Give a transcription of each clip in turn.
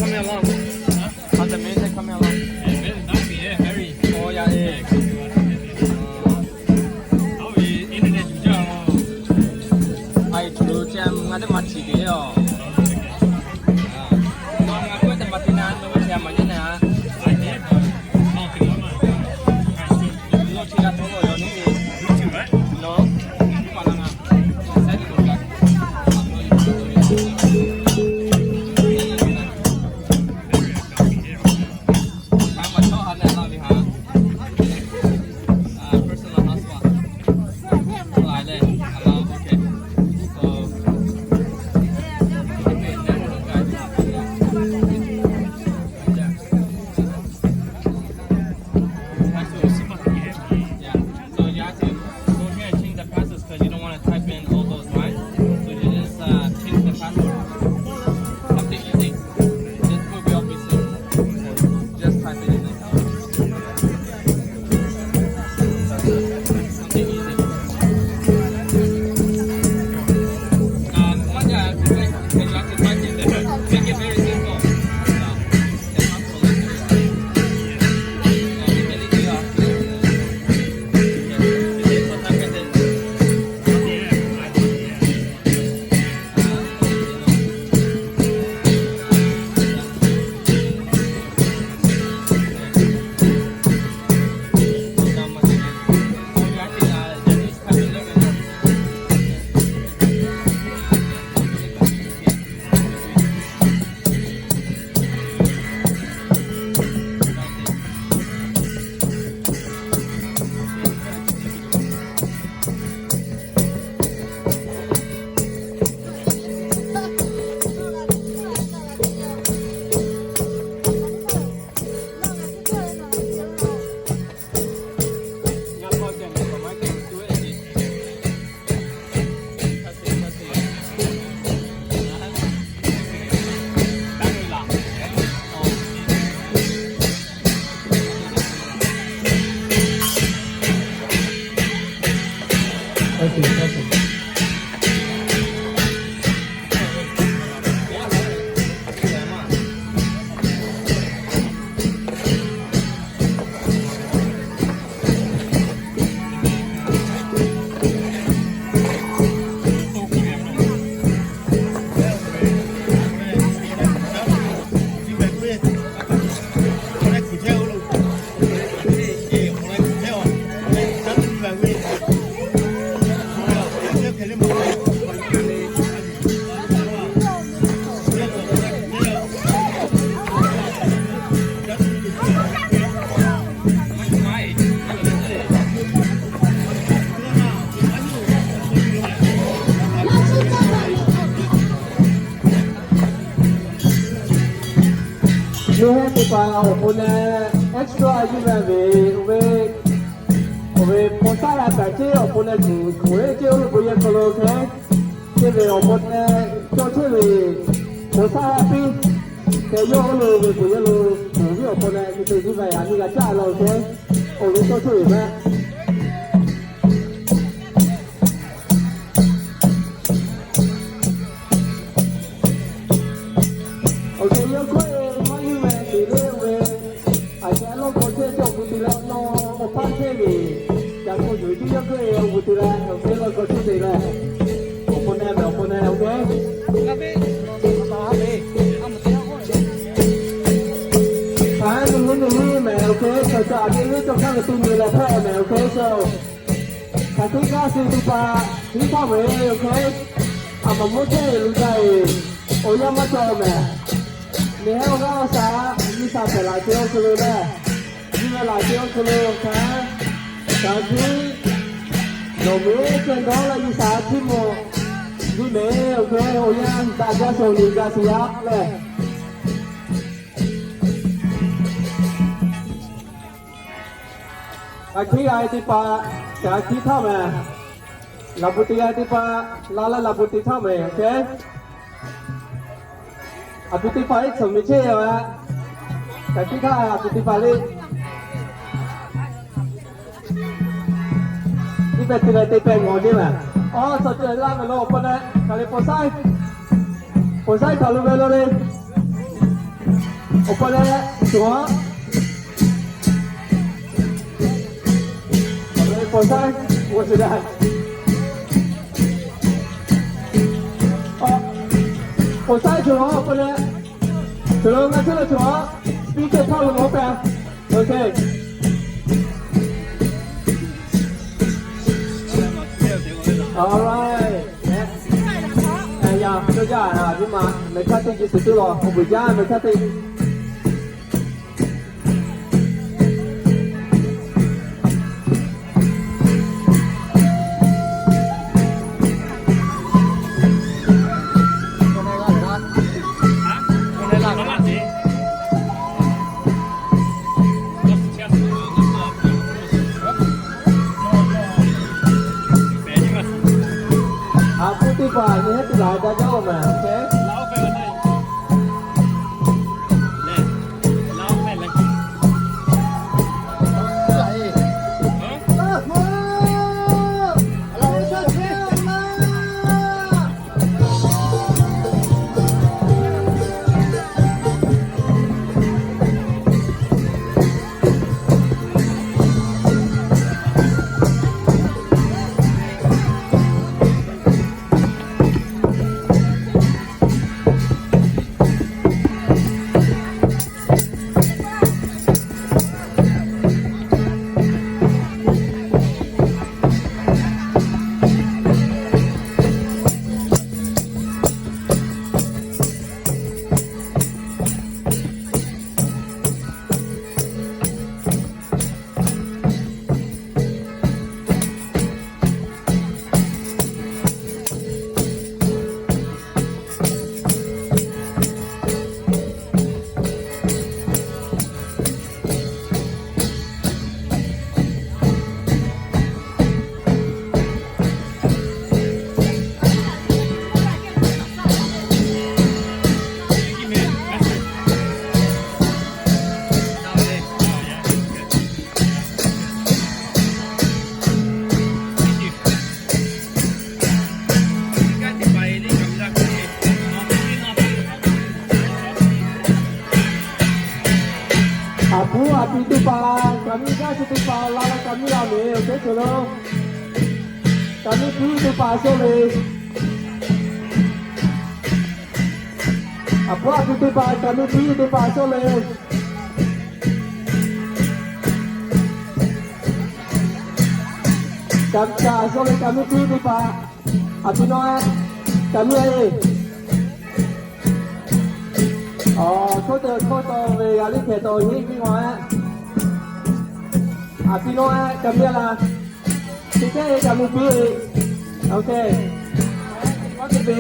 Come here, love. How's the music coming along? Yeah, very nice, yeah, very. Oh, yeah, yeah. How is internet? Ai, lu jam nga de ma chi de yo. Ma nga ko de ma ti na no jam ma ni na. No chi la to lo yo ni. No. Ma la nga. So you have to go here and change the passwords because you don't want to type in all those lines. So you just uh, change the password. Something easy. This will be obviously. Just type it in. Something easy. Um, one, yeah, you have to type in there. Make it very simple. Yeah. Yawˇ hui teˇ hpaˍ awˬ pon leh extra yuˇ ve ve, oˇ ve, oˇ ve hpaw shaˉ la taˍ ceˇ awˬ pon leh tuˬ tuˬ eˇ ceˇ oˇ lo k'o yehˇ hk'aw lo hk'e, ceˇ ve awˬ pon leh cawˇ chehˇ ve hpaw shaˉ la piˇ hk'e yawˇ oˇ lo ve k'o yehˇ lo tuˬ viˉ awˬ pon leh nyi te viˉ ve a nyi g'a caˇ la hk'e, awˬ lo cawˇ chehˇ ve mehˆ. Awˬ hk'e yawˇ hkawˇ e maˇ yuˇ ve te le ve, aˬ hk'e lawˇ hk'aw chehˇ cawˬ pu te leh nawˬ awˬ hpaˇ chehˇ ve, ca k'o yuˬ ve tiˉ yawˇ hkawˇ e awˬ pu te leh awˬ hk'e lawˇ hk'aw chehˇ te leh, awˬ pon neh mehˍ awˬ pon neh awˬ hk'e hk'aˬ hk'e nyi nyi nyi mehˍ awˬ hk'e chaw caˇ aꞈ te ve cawˬ hk'aˇ ve teˇ nyi leh hpehˇ mehˍ awˬ hk'e chaw. Hk'aˬ hk'e kaˇ suh teˇ hpaˍ tiˉ hpawˇ ve awˬ hk'e, a maˍ mvuhˇ chehˇ ve lu ca e, awˬ yanˇ maˇ cawˬ mehˍ. Neˇ hehˉ awˬ g'aˇ awˬ shaˍ nyi shaˍ hpehꞈ laꞈ ce awˬ hk'e lo leh, nyi ve laꞈ ce awˬ hk'e lo hk'aˬ, hk'aˬ hk'e nawˬ meuˇ ceh dawˇ leh nyi shaˍ htiˇ mawˬ nyi mehˍ awˬ hk'e, awˬ yanˇ daꞈ jaˇ shawˍ liꞈ g'a suh yaˇ leh Hk'aˬ hkiˉ g'a e teˇ hpaˍ, hk'aˬ hkiˉ htaˇ mehˍ. Laꞈ bvuhꞈ te g'a e teˇ hpaˍ, la leh laꞈ bvuhꞈ te htaˇ mehˍ, oˇ hk'e. Aˬ pi teˇ hpaˍ iˉ tsuhˍ miˬ chehˇ ve, hk'aˬ hkiˉ htaˇ aˬ pi teˇ hpaˍ le. Iˉ pehˍ te leh teˇ pehˍ ngawˬ jeˇ mehˍ. Awˬ tcuhˍ ceh laˇ ve lo awˬ pa leh, hk'aˬ le po saiˉ, po saiˉ hk'aˬ lo ve lo le. awˬ pa leh, cawˬ-a. Awˬ saiˉ, awˬ saiˉ, awˬ saiˉ cawˬ-a awˬ pa leh, cawˬ lo ngaˬ chehˇ lo cawˬ-a. Speaker hpawˇ lo mawˬ kaꞈ, OK. All right. Yaꞈ, cawˇ jaˇ, a nyi ma mehˬ hkaˇ teˇ ji suhˍ tuˉ lawˬ, awˬ beuˬ jaˇ mehˬ hkaˇ teˇ. A hpu teˇ hpaˍ nyi heˉ tuˬ laˬ daꞈ jaˇ-oˬ mehˬ, OK. A hpu a pi teˇ hpaˍ, kaꞈ miˇ gaˇ chi teˇ hpaˍ la la kaꞈ miˇ la mehˬ, awˬ hk'e cawˬ lo. Kaꞈ miˇ piˇ teˇ hpaˍ shawˉ le. A hpu a pi teˇ hpaˍ, kaꞈ miˇ piˇ teˇ hpaˍ shawˉ le. Kaꞈ kaꞈ shawˉ le, kaꞈ miˇ piˇ teˇ hpaˍ. A pi nawˇ-e, kaꞈ miˇ-e. Awˬ, hk'oˆ te hk'oˆ taw ve g'a liˇ hkeh taw nyi piˇ maw-e. A pi nawˇ-e, kaꞈ miˇ-e la. Teˇ kehˉ-e kaꞈ miˇ piˇ-e. OK. Maˇ te ve.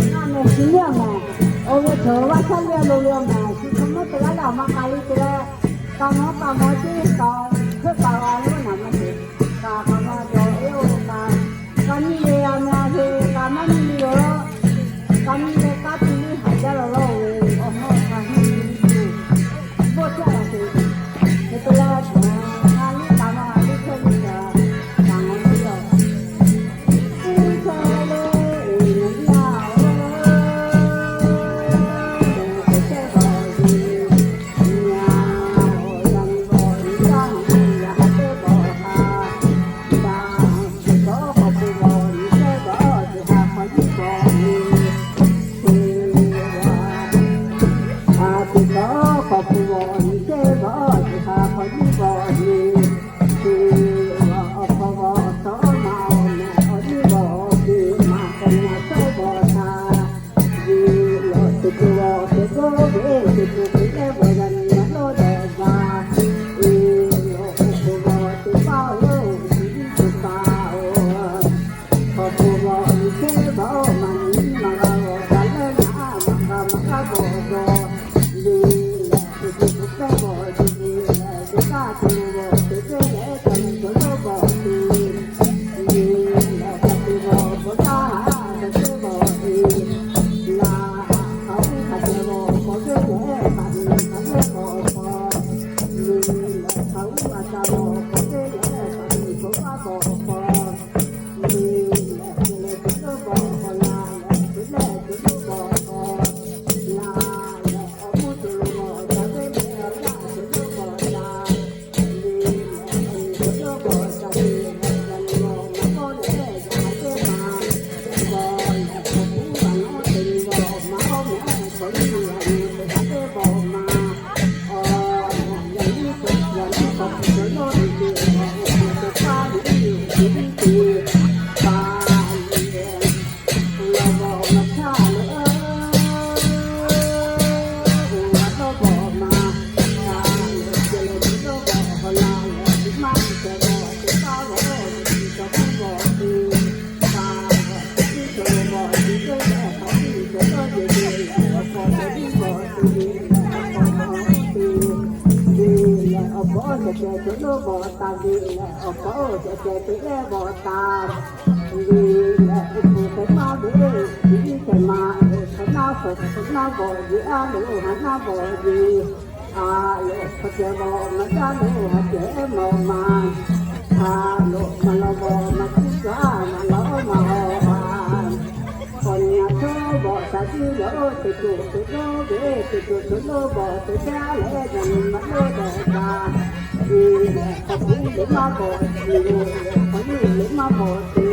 Ngaˬ nawˬ shiˍ liˇ-a mehˬ, oˇ ve chaw vaˇ shaˉ liˇ-a lo ve mehˬ, chi hk'e meuˇ te g'aˇ leh awˬ ma k'a le te leh, kaꞈ mawˬ kaꞈ mawˬ teˇ kaꞈ heuˆ kaꞈ g'a le naˬ ma te, kaꞈ kaꞈ ma dawˬ e-oˬ kaꞈ, kaꞈ nyi le a ma le kaꞈ maˇ nyi le yoˬ. Kaꞈ nyi leh kaꞈ te liˇ haꞈ jaˇ la laˇ-oˬ ve, awˬ hawˉ kaꞈ nyi le tuˬ, bawˆ caˇ la te, hk'e te leh, ngaˬ liˇ kaꞈ ma liˇ chehˇ ve kaꞈ, kaꞈ ngaˬ liˇ yaˇ, teˇ chehˇ le, eˬ, ngaˬ liˇ yaˇ-oˬ, teˇ chehˇ kaꞈ, eˬ, ngaˬ yaˇ-oˬ, yaꞈ nyi bawˬ, yaꞈ nyi yaꞈ ha teˇ bawˬ Ceh cawˬ lonˉ bawꞈ taˍ ve leh, awˬ pa oˇ ceh ceh te leh bawꞈ taˍ ve leh, oˇ hpu hk'e maˇ ve, tiˉ hk'e maˇ ve, hk'awꞈ naˉ hk'awꞈ hk'awꞈ naˉ bawꞈ ve, a loꞈ haˍ naˉ bawꞈ ve, a loꞈ hk'awꞈ ceh bawꞈ maˇ caˇ loꞈ haˍ ceh maˇ ma, a loꞈ maˇ lawˬ bawꞈ maˇ ciˉ caˇ maˇ lawˬ maˇ haw a. Hk'awꞈ nyi a htawˇ bawꞈ taˍ tiˉ leh, oˇ teˇ ceuˬ cawˬ lonˉ ve, teˇ ceuˬ cawˬ lonˉ bawꞈ te caˇ leh, yaꞈ nyi maˇ lonˉ dawˬ gaˇ. Hk'awꞈ nyi leh maˇ bawꞈ te, hk'awꞈ nyi leh maˇ bawꞈ te,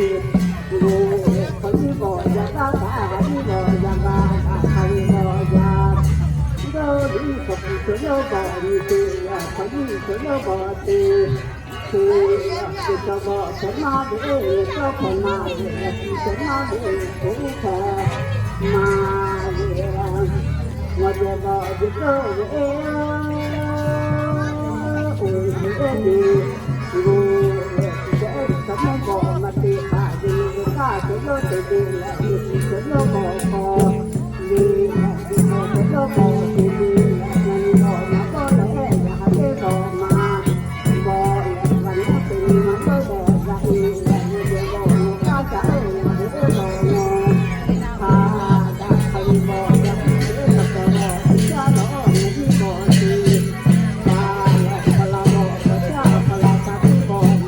hk'awꞈ nyi bawꞈ yaꞈ g'aˇ kaꞈ, ha nyi bawꞈ yaꞈ g'aˇ kaꞈ, hk'aˬ ve bawꞈ yaꞈ. Dawˇ liˇ hk'awꞈ nyi cawˬ lonˉ bawꞈ nyi te, hk'awꞈ nyi cawˬ lonˉ bawꞈ te, te, te cawˬ bawꞈ hpehꞈ maˇ ve, cawˬ hpehꞈ maˇ ve, cawˬ maˇ ve, te hpehꞈ maˇ ve, ngaˬ ceh bawꞈ ceh cawˬ ve, oˇ ve, oˇ ve, oˇ ve, cawˬ lonˉ bawꞈ maˇ te htaꞈ ve, ve kaˇ cawˬ lonˉ te ve leh, cawˬ lonˉ bawꞈ k'aw ve, cawˬ lonˉ bawꞈ te ve, yaꞈ nyi bawꞈ maˇ tawˆ leh, yaꞈ hk'aˇ teˇ bawꞈ maˇ bawꞈ leh, g'a naˉ te nyi ma tawˆ leh, g'a e leh, ve ceh bawꞈ maˇ kaˇ caˇ oˇ ve, ve teˇ bawꞈ maˇ htaꞈ daꞈ hk'a ve bawꞈ yaꞈ piˇ ve, cawˬ bawꞈ te caˇ lawˬ, yaꞈ piˇ bawꞈ te, pa leh pa la bawꞈ cawˬ caˇ, pa la ca teˇ bawꞈ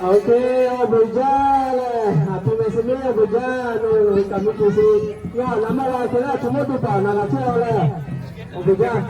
Ok, awˬ bon jaˇ leh, aˬ htoꞈ ma suh mehˉ awˬ bon jaˇ, nawˬ kaꞈ miˬ hpu suh, yawˇ aꞈ na maˇ la hk'e leh, aˬ htoꞈ ma teˇ hpaˍ naˍ g'a chehˇ a leh, awˬ bon jaˇ.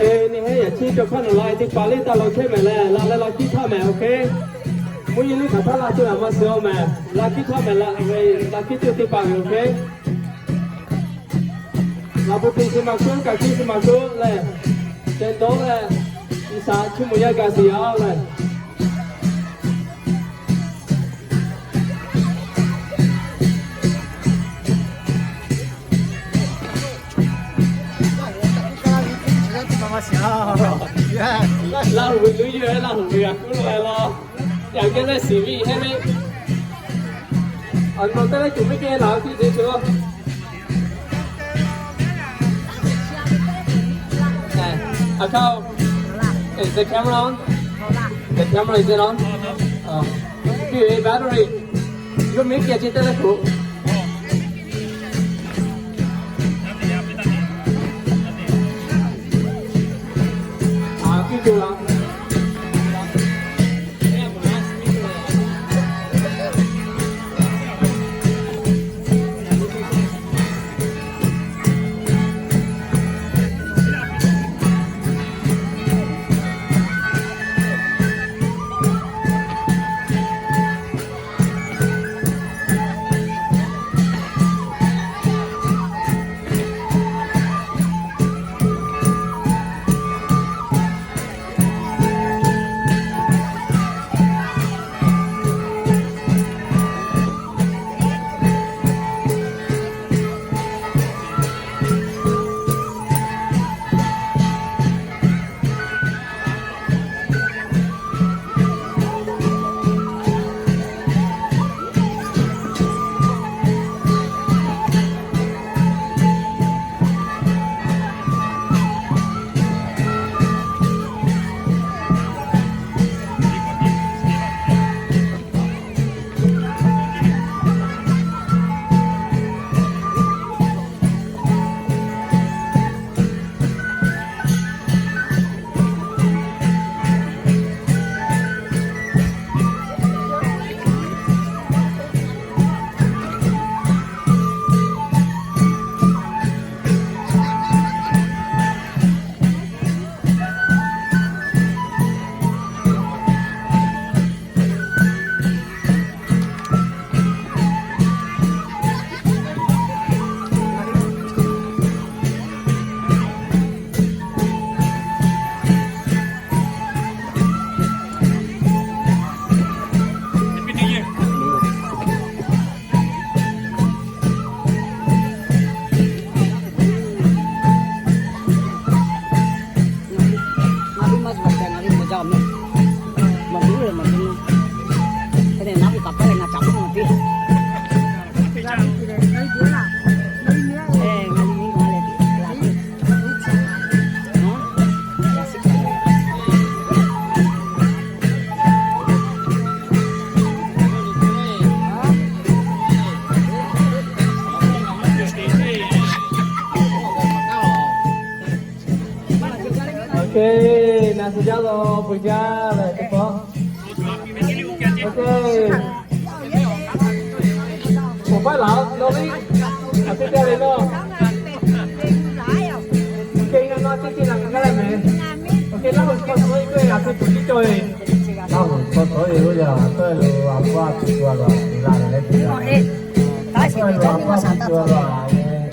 Eˬ, neˇ haiˉ yaꞈ chi cawˬ hk'aˇ nawˬ la teˇ hpaˍ liˇ taˇ law chehˇ mehˍ leh, la leh la kiˇ htaˇ mehˍ, ok. Mvuhˇ yeˬ liˇ hk'aˬ htaˇ la tuˬ a maˇ suh a mehˍ, la kiˇ htaˇ mehˍ la, la kiˇ tuˬ teˇ hpaˍ ve, ok. Laˬ bon hpeꞈ chi maˬ shuˉ, kaꞈ hkiˇ chi maˬ shuˉ lehˬ, ceh dawˇ leh, G'uiˬsha chiˇ mvuh yaˇ gaˬ sheˍ yaˇ lehˬ. Laˇ huˍ ve tuˉ yehˇ ve Laˇ huˍ ve g'a kuˉ lo e law. Yaꞈ geh lehˇ shiˍ ve heˆ ve. Aˬ nawˬ teˇ lehˇ tuˬ ve geh laˬ ve teˇ ceuˬ. Akao, is the camera on? The camera is it on? Uh, battery. Yawˇ miˉ kehˬ ce teˇ leh k'o. Ok, na su jaˇ lo, bvuhˬ jaˇ leh teˇ pawˆ. Ok. Awˬ paˉ laˬ, nawˬ ve, a teˇ jaˇ ve nawˬ. Ke ngaˬ nawˬ teˇ ceuˬ naˬ ngaˬ gaˇ leh mehˍ. Ok, Laˇ huˍ chaw htaꞈ lo e k'oˆ ve a teˇ tuˬ tiˉ cawˬ ve. Laˇ huˍ chaw htaꞈ lo e k'oˆ ve a, tawˇ lo a paˇ tuˬ a lo a tuˬ la leh teˇ jaˇ. Taˇ shiˍ ve tawˇ maˇ shaˍ taˇ tuˬ a lo a.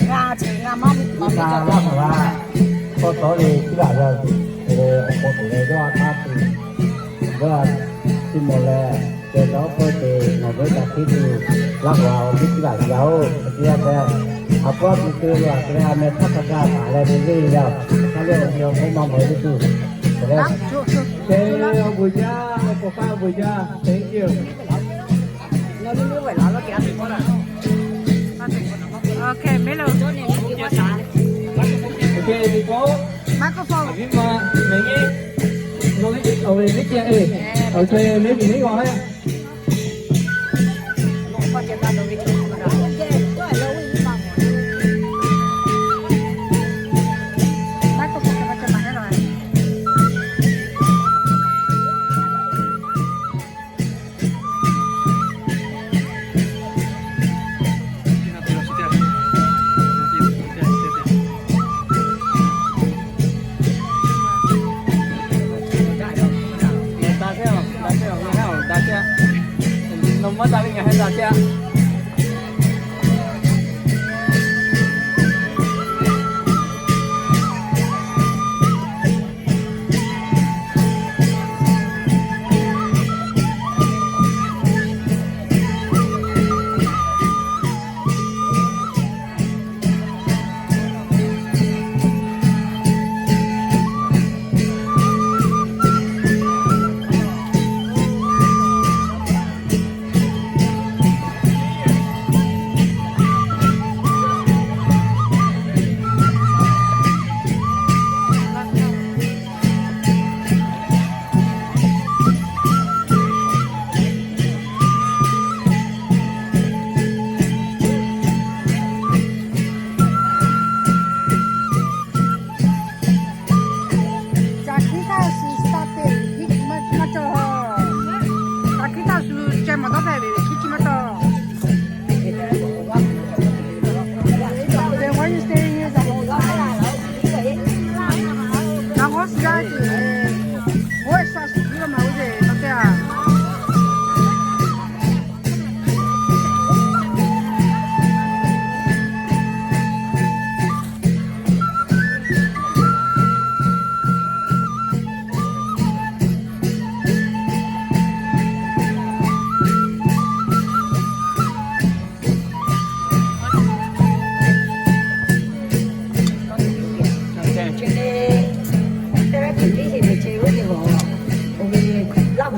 Ngaˬ chi ngaˬ maˇ maˇ ve ca Laˇ huˍ a, chaw htaꞈ lo e k'oˆ ve a, awˬ hk'aw tuˬ leh yawˇ a taˇ tuˬ, yawˇ a chi mawˬ leh, ceh dawˇ hpfuhˇ te nawˬ ve ca hkiˉ tuˬ, Laˇ huˍ a awˬ viˉ teˇ g'aˇ yaˇ oˬ, a tiˉ yaˇ tehꞈ, a paˇ tuˬ te lo a te leh a meh htaˇ hk'a gaˇ taˍ leh te le yaˇ, hk'a leh awˬ ve awˬ hk'oˆ maˇ mawˬ ve tuˬ, te leh, te awˬ bvuhˬ jaˇ, awˬ k'oˍ hpaˇ awˬ bvuhꞈ jaˇ, thank you. Ok, mehˉ lo. Ok, microphone. Aˬ viˉ ma, mehˬ nyi, nawˬ ve awˬ ve viˉ ceh e. Ok, mehˉ viˉ nyi g'aw le.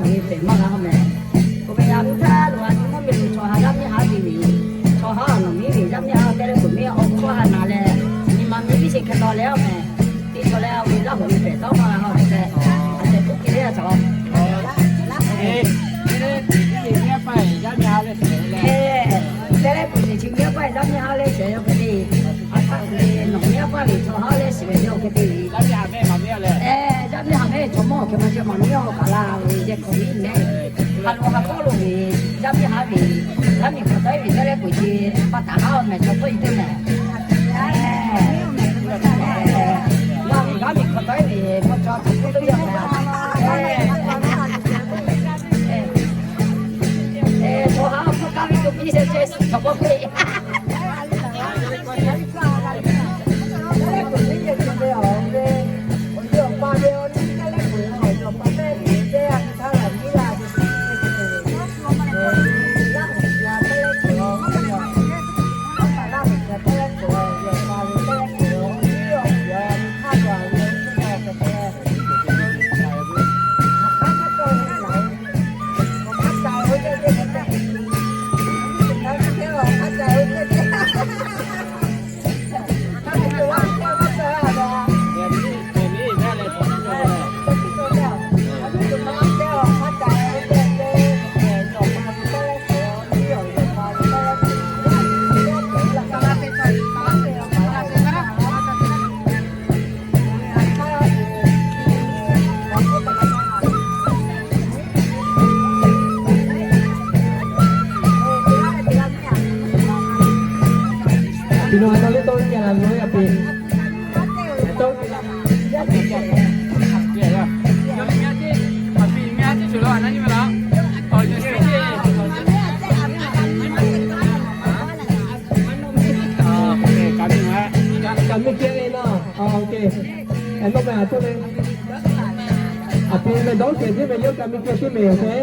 Ve pehˬ maˇ g'a haw mehˍ. K'oˆ ve, a, mvuhˇ htaˇ lo a nyi mvuhˇ miˬ lo chaw ha yaˇ miˇ haˉ te ve, chaw haˉ awˬ nawˬ miˉ ve yaˇ miˇ haˉ teˇ leh kuˬ miˇ awˬ hkawˇ ha na leh, nyi ma miˇ miˇ sheˍ hkeh taw leh a mehˍ. Teˇ chaw leh a ve Laˇ huˍ ve pehˬ tawˇ maˇ g'a haw tehꞈ, a tehꞈ k'oˆ piˇ leh a chaw, teˇ leh kuˬ sheˍ chi miˇ yaˇ paˇ yaˇ miˇ haˉ leh shehˍ yaw hk'e te, a htaˇ kuˬ ve nawˬ miˇ yaˇ paˇ ve chaw haˉ leh shehˍ ve yaˇ hk'e te ve, yaˇ miˇ haˉ mehˍ chaw mawˇ hkeh ma ceh ma miˇ yaˇ awˬ kaˬ la ve yehˬ hk'aw miˉ mehˍ. Ha lo ha k'oˆ lo ve, yaˇ miˇ haˉ ve, yaˇ miˇ hk'aw tawˆ ve teˇ leh kuˬ chi pa taˍ haˉ mehˍ chaw tawˆ e teˇ mehˍ. Yaˇ miˇ hk'aw tawˆ ve maˇ chaw tawˆ e teˇ mehˍ. Chaw haˉ hk'aw kaˇ ve to piˇ shehˍ shehˍ chaw k'oˆ piˇ. Kaꞈ miˇ kehˉ ve naˇ. Awˬ, oˇ ve, nawˬ meh aˬ htoꞈ ve, aˬ htoꞈ ve dawˇ kehˬ teˇ meh yawˇ kaꞈ miˇ kehˉ teˇ meh yoˬ hk'e.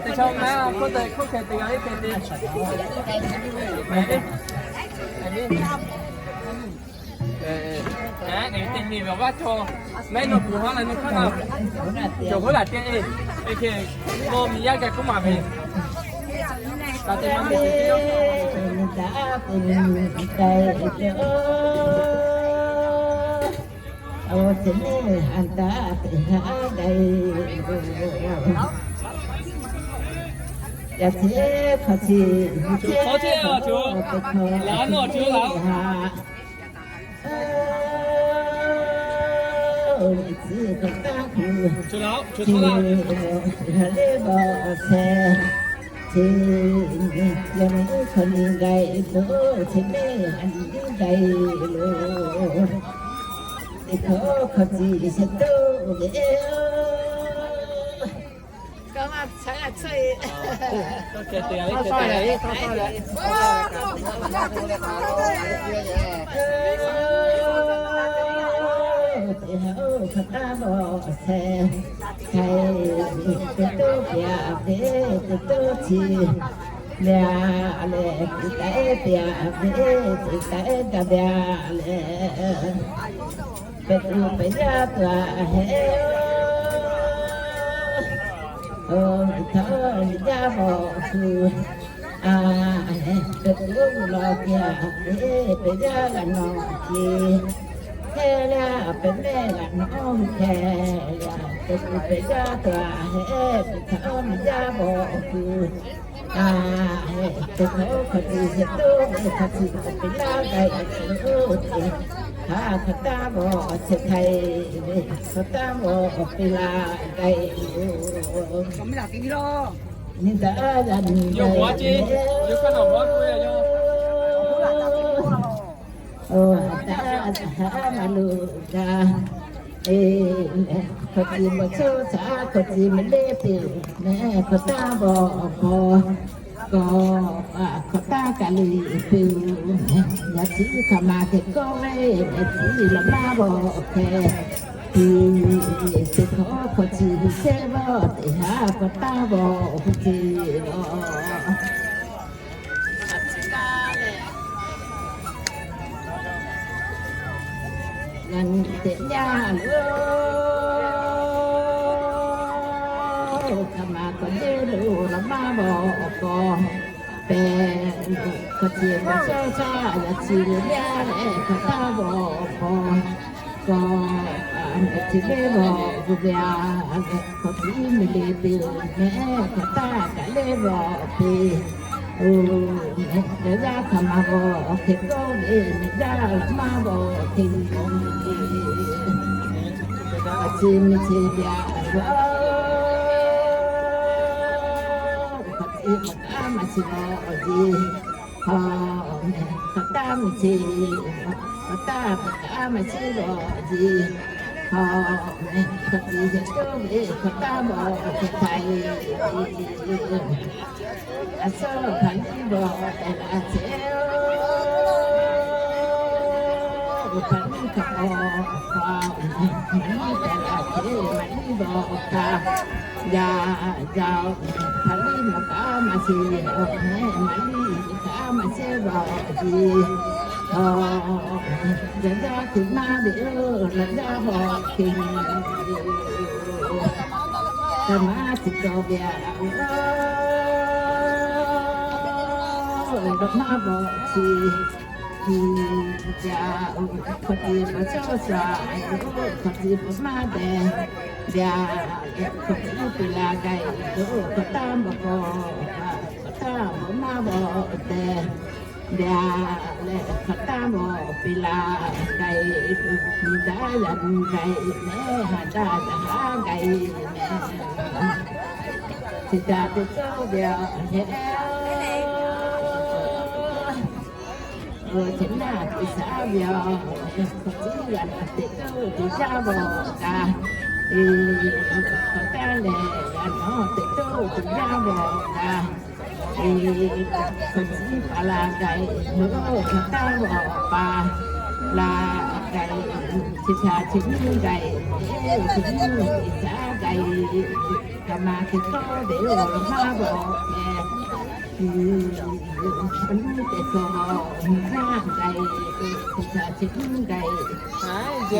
Teˇ chaw maˇ k'oˆ tehꞈ hk'oˆ hkeh te g'a iˉ hkeh te. Teˇ nyi ve awˬ g'aˇ chaw mehˉ nawˬ kuˬ haˉ la nyi hk'aˇ na, cawˬ hoˉ laˬ te e, e hk'e, k'o miˬ yaˇ geh k'oˆ maˍ ve, ka te maˇ miˬ te teˇ, yaꞈ chi hk'aw chi, hk'aw chi, laˬ nawˬ chi laˬ. Pehˬ tuˬ pehˬ yaˇ tuˬ a hehˉ oˬ, htawˇ yaˇ bawˬ tuˬ a hehˉ pehˬ tuˬ oˇ g'uˇ law kehˬ a hehˉ pehˬ yaˇ g'a nawˬ ce hehˉ laˇ pehˬ mehˆ g'a nawˬ hehˉ yaˇ pehˬ tuˬ pehˬ yaˇ tuˬ a hehˉ pehˬ htawˇ yaˇ bawˬ tuˬ a hehˉ pehˬ htawˇ hk'aw tuˬ shehˍ toˇ ve hk'a tuˬ pehˬ laˇ k'ai oˬ ce. Hk'aˬ htaˇ bawˬ shehˍ htaiˍ ve hk'aˬ htaˇ bawˬ pehˬ laˇ k'ai oˬ. Nyi taˍ yaˇ nyi gaˇ ve oˬ, a taˇ a taˇ maˇ lo gaˇ. Hk'aˬ tiˉ bawˬ tcuhˉ caˉ hk'aˬ tiˉ maˇ le te mehˍ hk'aˬ htaˇ bawˬ bawˬ kawˬ hk'aˬ htaˇ kaꞈ le te oˬ. Yaꞈ chi hk'aˬ ma hk'e kawˆ ve mehˍ tiˉ laꞈ maˇ bawˬ hk'e Teˇ hkawˇ hkawˇ chi chehˇ vaˇ teˇ haˉ k'awꞈ taˇ vaw hk'e te lawˬ. Yaꞈ nyi teˇ yanˇ lo, hk'aˬ ma k'awꞈ deˇ lo la maˇ vaw awˬ k'aw pehˍ, hk'aˬ chi k'awꞈ shaˉ shaˉ yaꞈ chi ve yaˇ leh hk'aˬ taˇ vaw awˬ k'aw k'aw, a mehˍ chi leˇ vaw gu ve a leh hk'aˬ chi miˬ le te mehˍ hk'aˬ taˇ kaꞈ leˇ vaw te. Oˬ, mehˍ yaˇ yaˇ hk'aˬ ma vaw hk'e k'oˆ ve mehˍ yaˇ la maˇ vaw hk'e ve k'o, hk'aˬ chi miˬ chi ve a, hk'aˬ chi hk'aˬ taˇ maˇ chi vaw awˬ ji. Hk'aˬ mehˍ hk'aˬ taˇ miˬ chi, hk'aˬ taˇ hk'aˬ taˇ maˇ chi vaw awˬ ji. Hk'aˬ mehˍ hk'aˬ chi hk'e k'oˆ ve hk'aˬ taˇ vaw hk'e htaˇ e, a suhˉ hpaˍ liˇ vaw tehꞈ la chehˇ oˬ. Hpaˍ liˇ hk'aˬ k'aw hpaˍ, maˍ liˇ tehꞈ la chehˇ, maˍ liˇ vaw awˬ kaˇ yaˇ yaˇ, hpaˍ liˇ maˍ kaꞈ maˇ chehˇ, awˬ mehˍ maˍ liˇ kaꞈ maˇ chehˇ vaw awˬ ji. Hk'aˬ yaˇ yaˇ hk'e maˇ ve oˬ, laꞈ yaˇ vaw hk'e, kaꞈ maˇ chi taw ve a, laꞈ maˇ vaw chi jaˇ oˬ. Hk'aˬ chi paˍ chaw sha, hk'aˬ chi paˍ maˇ dehˬ jaˇ, hk'aˬ chi piˇ la gaˬ oˬ, hk'aˬ taˇ maˇ k'aw, hk'aˬ taˇ maˇ maˇ vaw tehꞈ jaˇ leh, hk'aˬ taˇ maˇ piˇ la gaˬ, miˬ daꞈ yaꞈ nyi gaˬ mehˍ, ha daˇ yaꞈ haˉ gaˬ mehˍ. Chi htaꞈ te tcuhˉ ve a hehˉ, chi naˇ teˇ shaˉ ve a, hk'aˬ chi yaꞈ nyi teˇ tcuhˉ teˇ jaˇ vaw kaꞈ, e, hk'aˬ taˇ lehˬ yaꞈ nyi teˇ tcuhˉ teˇ jaˇ vaw kaꞈ, e, hk'aˬ chi paˍ la gaˬ, hk'aˬ taˇ vaw paˍ la gaˬ, chi htaꞈ chi nyiˇ gaˬ, chi nyiˇ teˇ shaˉ gaˬ, kaꞈ maˇ hk'e tawˇ ve oˬ, maˇ vaw mehˍ. Nyiˇ teˇ hkawˇ nyiˇ gaˬ, chi htaꞈ chi nyiˇ gaˬ, chi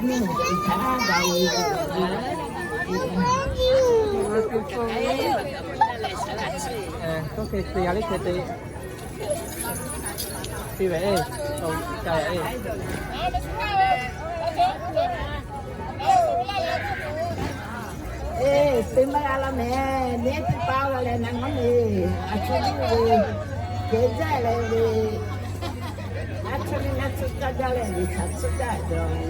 nyiˇ teˇ shaˉ gaˬ. K'oˆ hk'e te g'a le hk'e te. Te ve, ca ve. Eˬ, teˇ maˇ g'a la mehˍ, neˇ teˇ paˇ g'a leh na ngaˇ le, a cuˇ liˇ ve, kehˬ jaˇ leh ve, a cuˇ liˇ na cuˇ caˇ jaˇ leh ve, htaꞈ cuˇ caˇ jaˇ ve,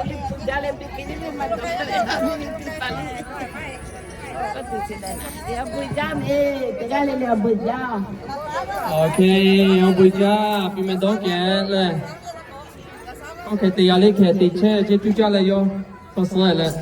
liˇ cuˇ jaˇ leh ve, piˇ liˇ ve maˇ cawˬ leh, a miˇ liˇ piˇ paˍ liˇ. Awˬ bon jaˇ, awˬ bon jaˇ, piˇ meh dawˇ kehˬ leh, oˇ hk'e te g'a le hk'e te chehˇ ce cuˇ caˇ leh yawˇ hk'aw suh leh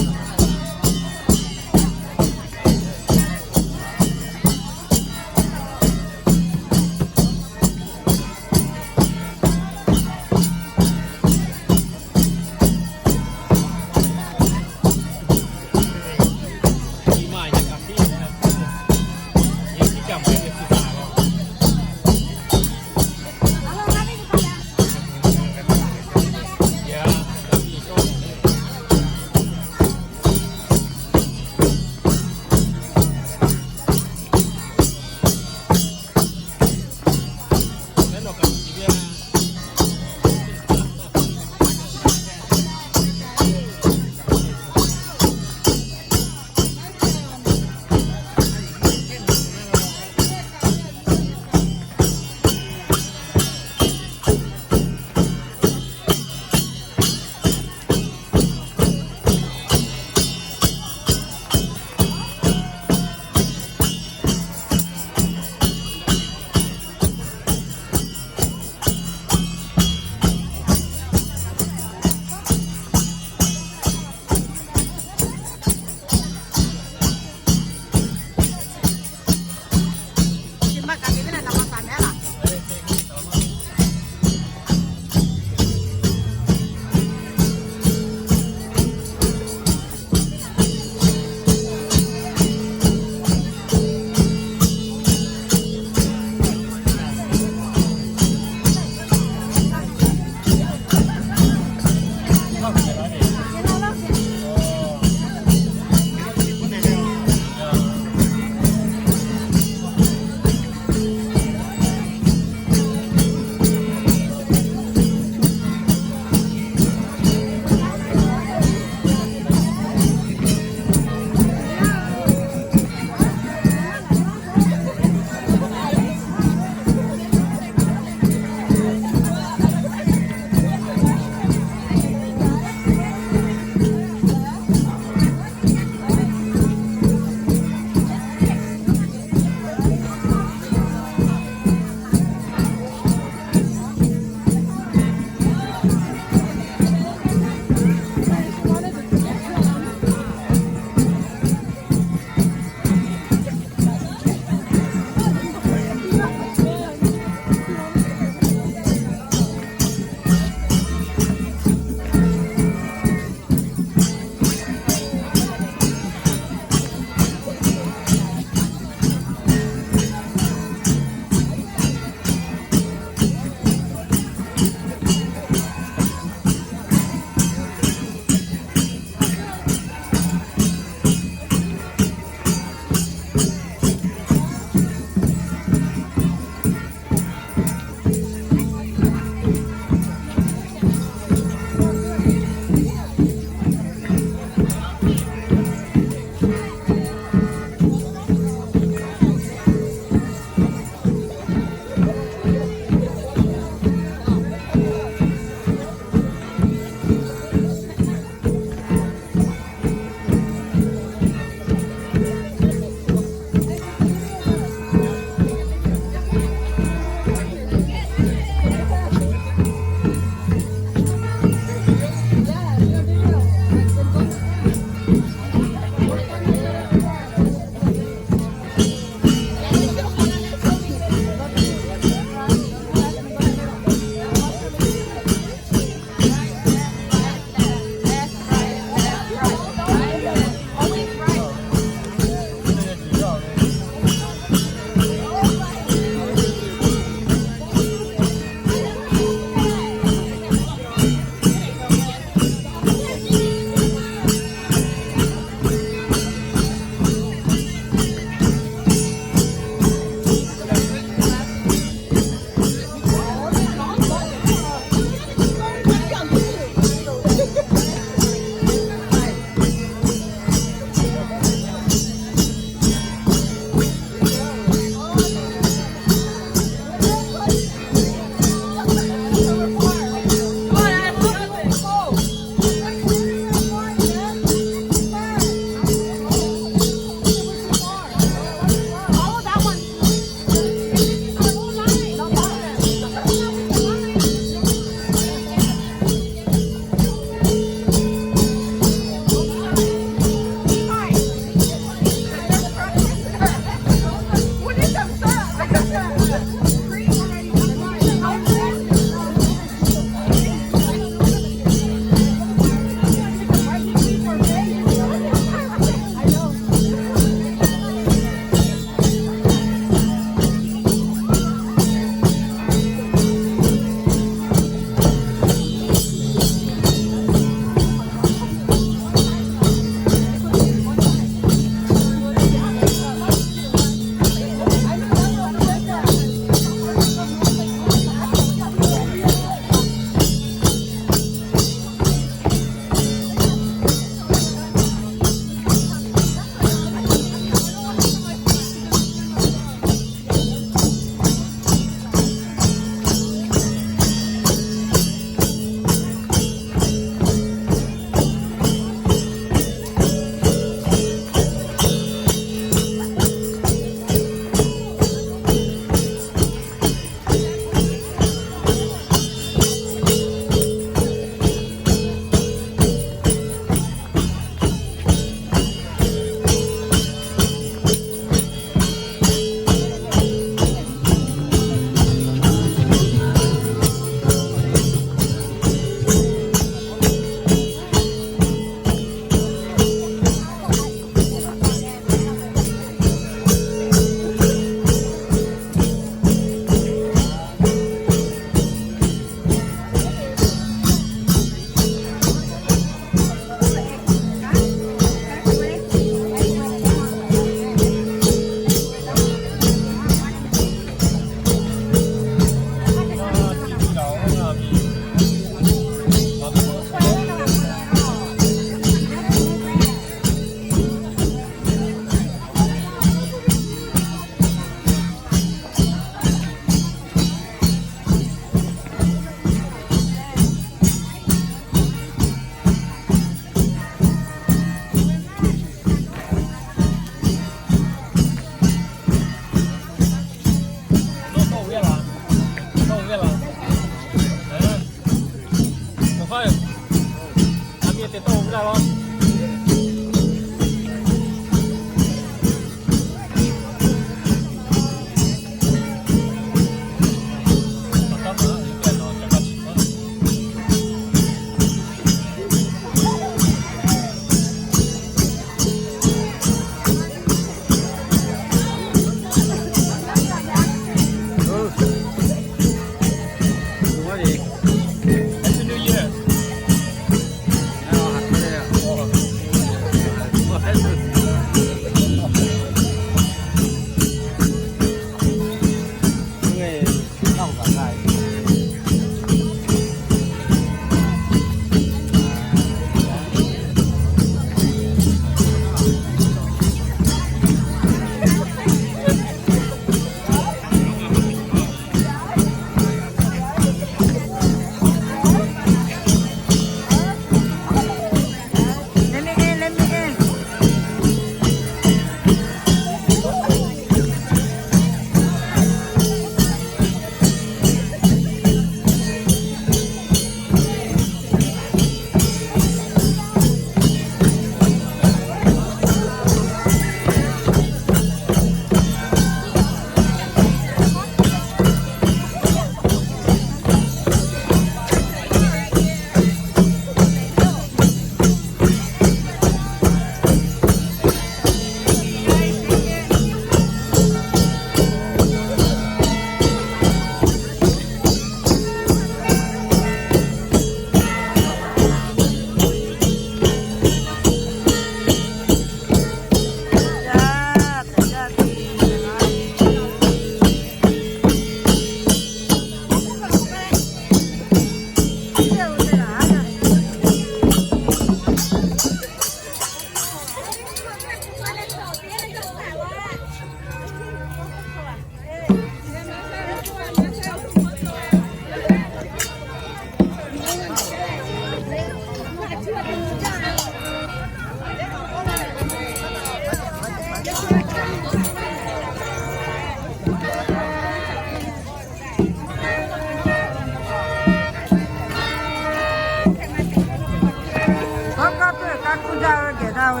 Hk'aw kaˇ peuˬ kaˇ kuˇ jaˇ ve geh daˇ ve.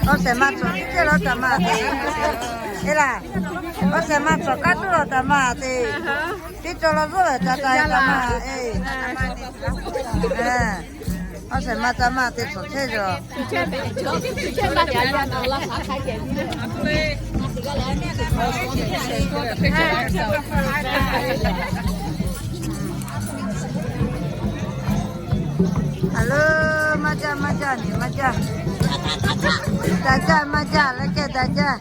Awˬ shehˍ ma cawˬ teˇ cehˇ lawˬ taˍ ma te. Eˬ laˬ, awˬ shehˍ ma cawˬ kaˉ tuˉ lawˬ taˍ ma te. Teˇ cawˬ lawˬ zuhˆ lehˬ ca ca taˍ ma e. Awˬ shehˍ ma ca ma te cawˬ chehˇ yaˬ. Aˬ leuˉ, maˇ jaˇ maˇ jaˇ nyi maˇ jaˇ. Daꞈ jaˇ maˇ jaˇ leh kehˬ daꞈ jaˇ.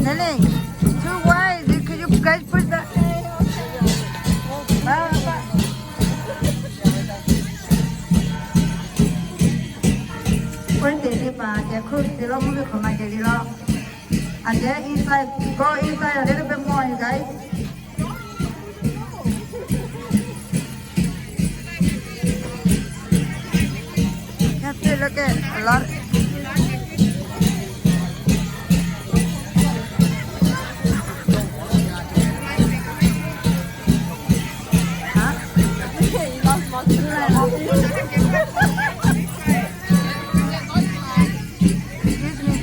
Nelly, too wide. Could you guys push that? K'oˆ ve teˇ hpaˍ, a ceh hk'oˆ te laˇ, mvuhˇ ve hk'awꞈ ma ceh le laˇ. A ceh inside, go inside a little bit more, you guys. Can feel, look at a lot. Huh? Excuse me.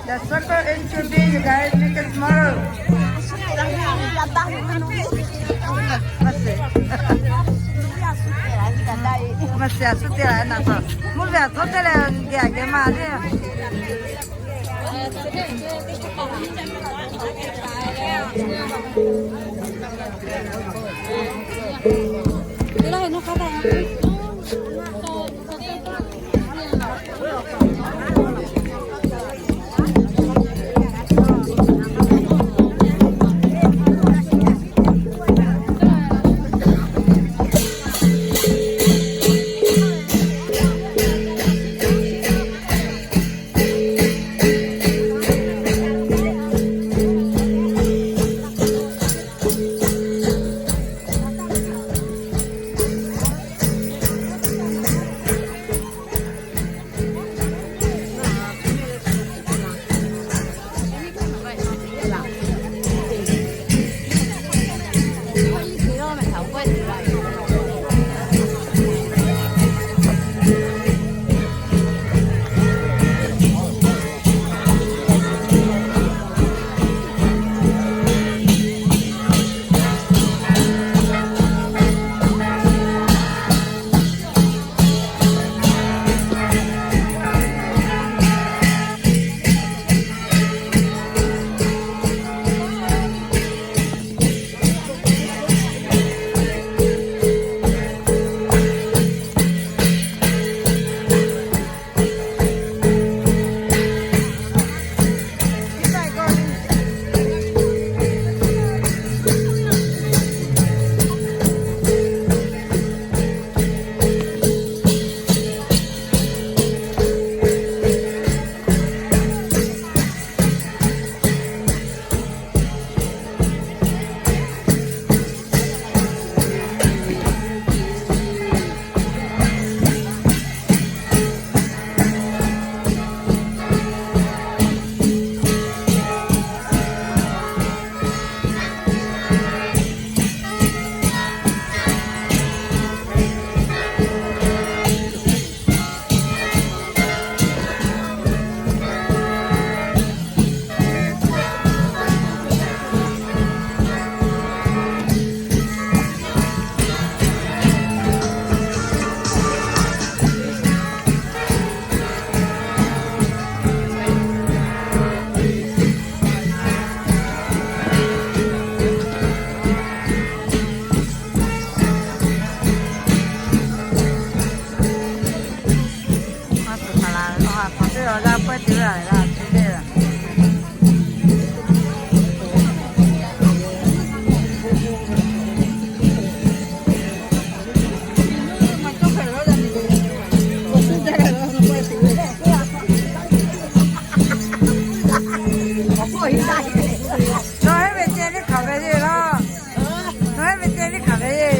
The circle is too big, you guys, make it smaller. Mvuhˇ ve a suh te la na pa. Mvuhˇ ve a tawˇ te leh geh a geh ma le. Nawˬ hui ve ceh teˇ hk'aˬ ve le laˇ. Nawˬ hui ve ceh teˇ hk'aˬ ve le.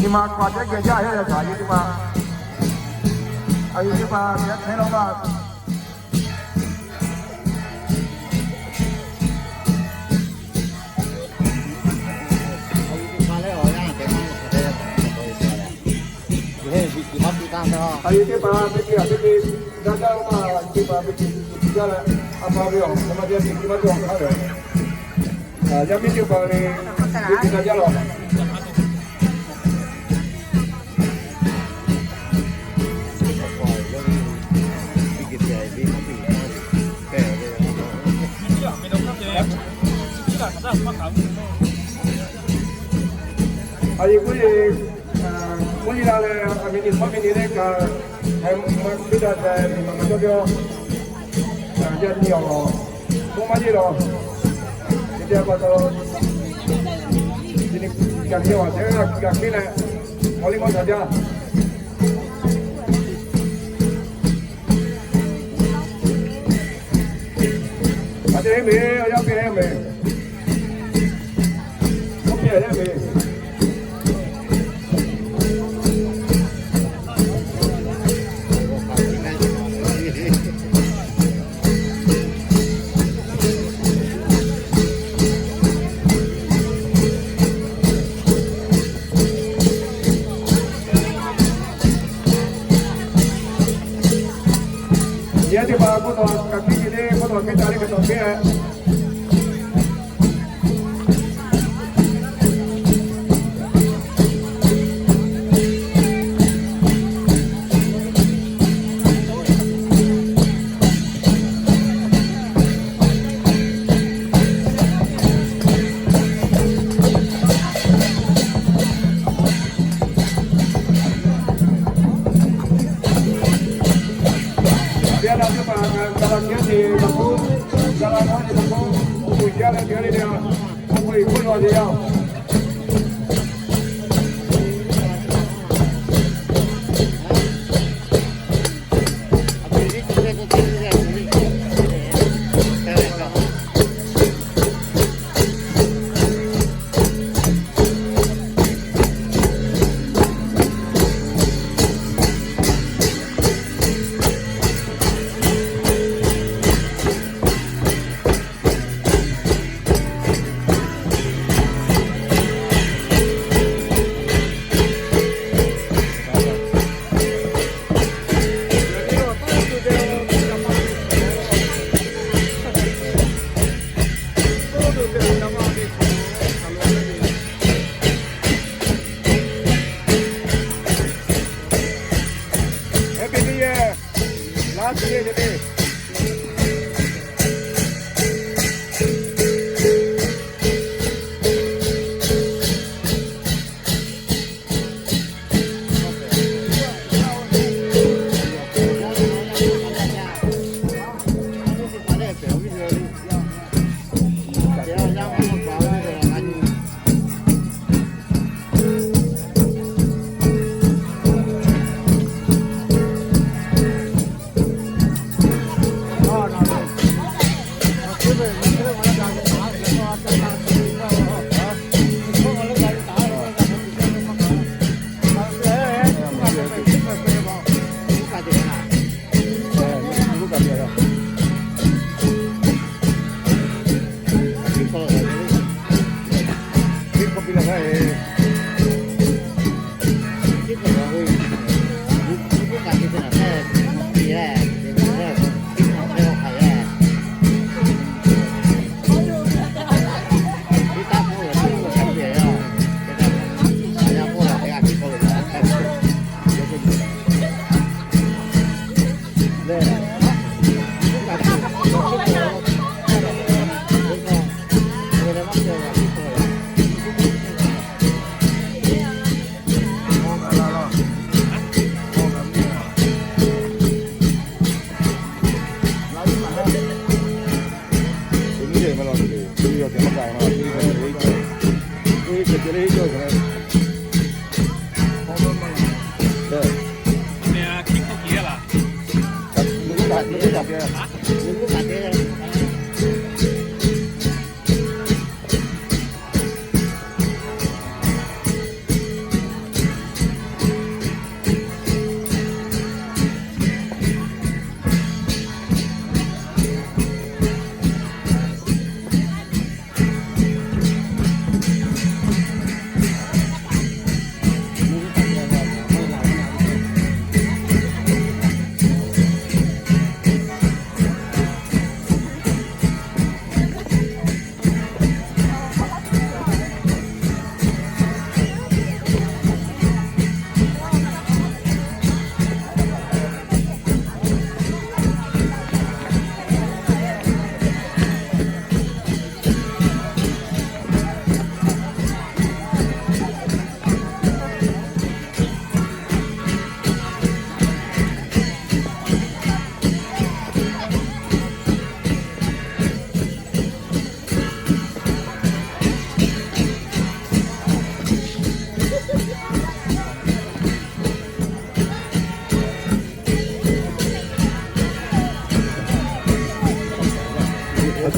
Nyi ma hk'aˬ teˇ geh jaˇ heˆ leh, a yuˬ teˇ hpaˍ, a yuˬ teˇ hpaˍ teˇ hk'e laˇ maˇ. A yuˬ teˇ hpaˍ teˇ hk'e a teˇ hk'e daˇ jaˇ maˇ, a yuˬ teˇ hpaˍ teˇ hk'e jaˇ leh, a pa ve awˬ hk'aw ma teˇ hk'e maˇ cawˬ hk'aˇ ve. Yaˇ miˇ teˇ hpaˍ ve teˇ hk'e daˇ jaˇ lawˬ. A yehˬ k'oˆ yeˬ, k'oˆ yeˬ la leh, a miˬ niˬ maˇ miˬ niˬ leh kaꞈ, a miˬ ma teˇ g'aˇ ca miˬ ma maˇ cawˇ ve yoˬ. Yaˇ nyi awˬ k'oˆ maˇ yeˬ lawˬ. Teˇ g'aˇ pa taw, yaꞈ nyi awˬ teˇ g'aˇ g'a piˇ leh, awˬ liˇ maˇ htaꞈ jaˇ. A te meh, a yaˇ piˇ a yaˇ meh. Oˇ piˇ a yaˇ meh. Yaˇ teˇ hpaˍ k'oˆ taw, kaꞈ piˇ ve le, k'oˆ taw, piˇ taˍ le, kaꞈ taw piˇ a. Yaˇ teˇ hpaˍ, ga la teˇ g'aˇ te la k'o, ga la teˇ g'aˇ te la k'o, awˬ bon jaˇ leh teˇ g'aˇ le le a, awˬ bon iˬ hk'oˆ lo a te yaˇ-oˬ.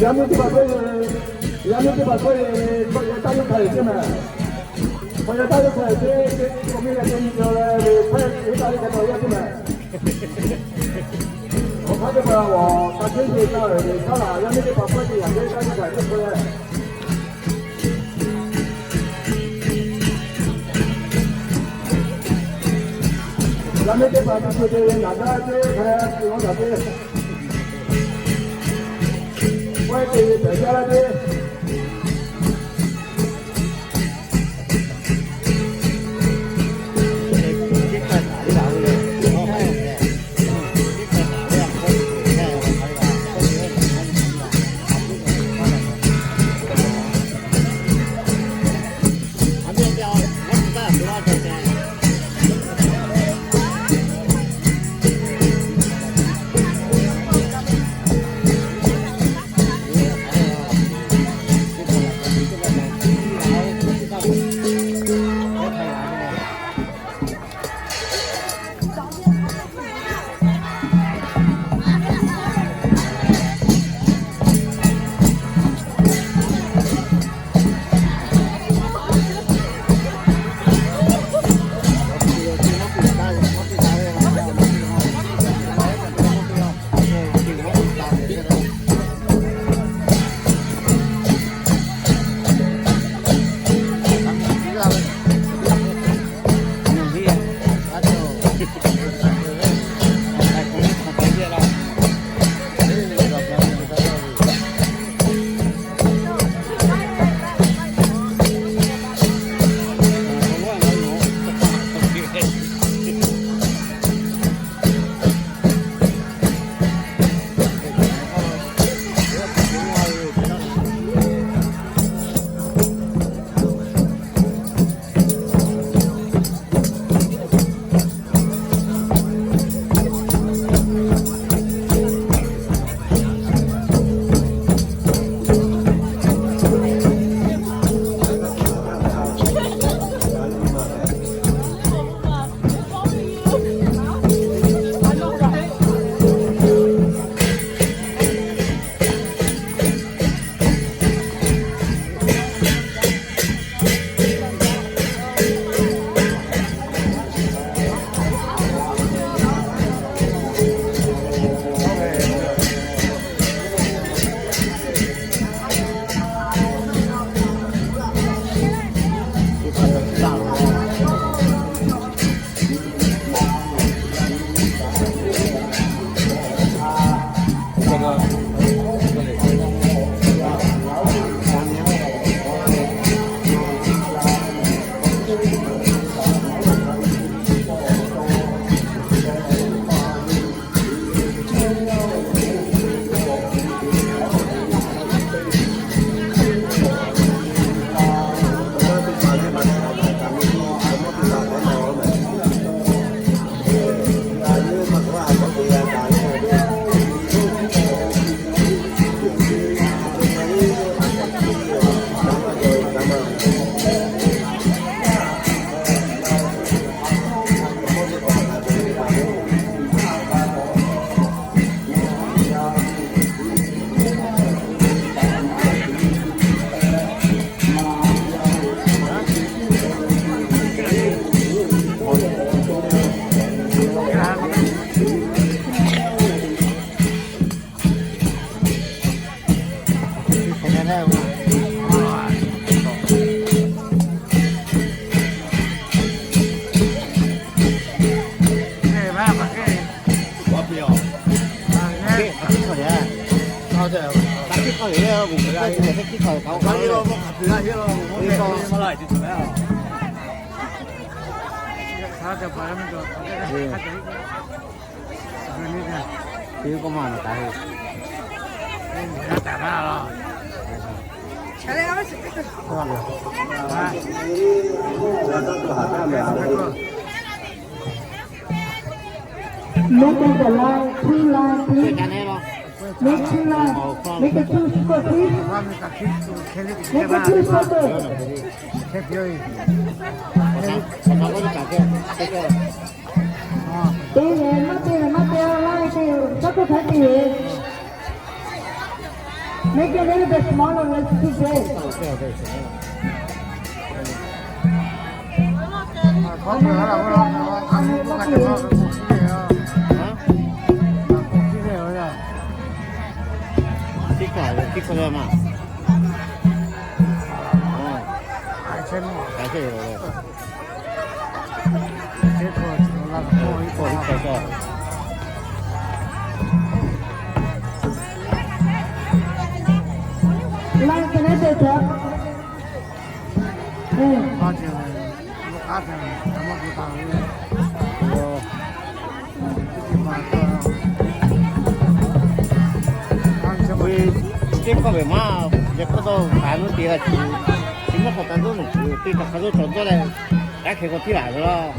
Yaˇ miˇ teˇ hpaˍ k'oˆ ve, yaˇ miˇ teˇ hpaˍ k'oˆ ve, chaw yaˇ taˇ yawˇ hk'a yehˬ ceˇ mehˍ. Chaw yaˇ taˇ yawˇ hk'a yehˬ ceˇ, k'oˆ ve yaˇ miˇ teˇ hpaˍ k'oˆ ve, hk'e taˇ ve hk'a taw yaˇ ceˇ mehˍ. Awˬ hk'aˇ teˇ hpaˍ awˬ ka ceˇ ve taˇ ve, saˉ laꞈ yaˇ miˇ teˇ hpaˍ k'oˆ ve, yaˇ miˇ teˇ hpaˍ k'oˆ ve, yaˇ miˇ teˇ hpaˍ teˇ hpaˍ te ve ngaˬ gaˇ ceˇ hk'a te awˬ gaˬ te, k'oˆ te ve pehˬ jaˇ laˇ ceˇ. Make the line, two line, please. Make two line. Make the two square, please. Make the two square. Te leh maˇ te leh maˇ te, line te, sawˉ k'oˆ htaˇ te. Make it a little bit smaller, let's keep going. Line connected, sir. Teˇ hkawˇ ve maˇ, yehˬ hkawˇ dawˇ hk'aˬ nuˇ te g'a tuˬ, chi maˇ hk'awꞈ taˍ dawˇ nuˬ tuˬ, teˇ hk'aˬ hk'aˬ dawˇ cawˬ dawˇ leh, yaꞈ hk'e k'o htiˇ laˬ ve laˇ.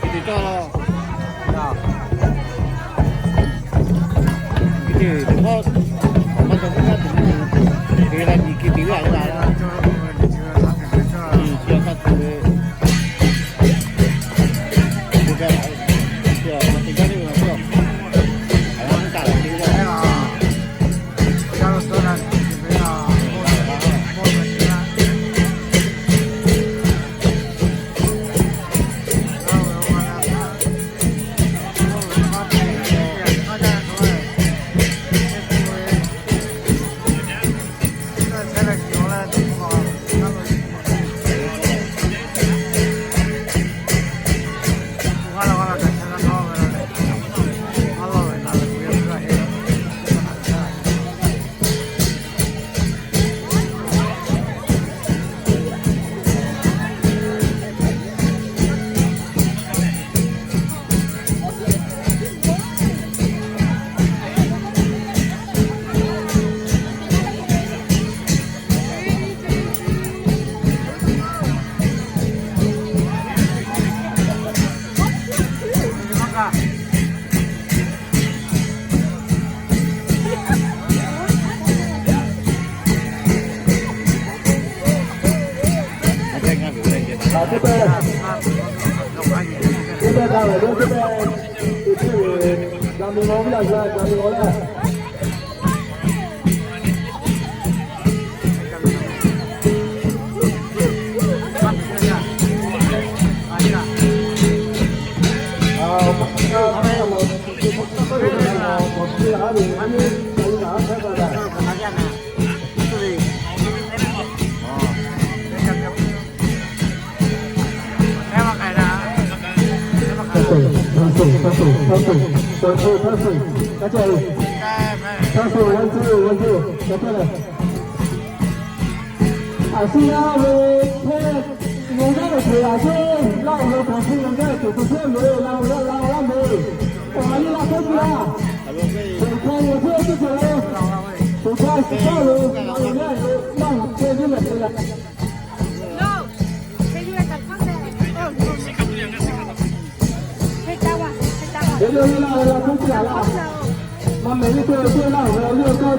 Chi te cawˇ laˇ. Chi teˇ hkawˇ maˇ cawˬ maˇ g'a tuˬ, te g'a nyi hk'e te g'a laˇ. Chi hk'aˇ tuˬ ve Aˬ shu yaˇ ve hpehˇ yonˍ jaˇ ve hk'e a shu laˇ ve hk'aw shu yonˍ jaˇ ve hk'e hpehˇ ve laˇ ve laˇ ve laˇ ve, awˬ ha nyi laˇ hpehˇ tuˬ laˇ. Teˇ hk'aˇ yonˍ jaˇ ve teˇ ceuˬ le, teˇ hk'aˇ shiˍ taˍ ve laˇ ve laˇ ve laˇ ve hpehˇ ve laˇ ve laˇ. Teˇ yawˇ nyi laˇ ve laˇ hpehˇ tuˬ laˇ. Maˇ mehˍ ve teˇ yawˇ laˇ ve laˇ ve.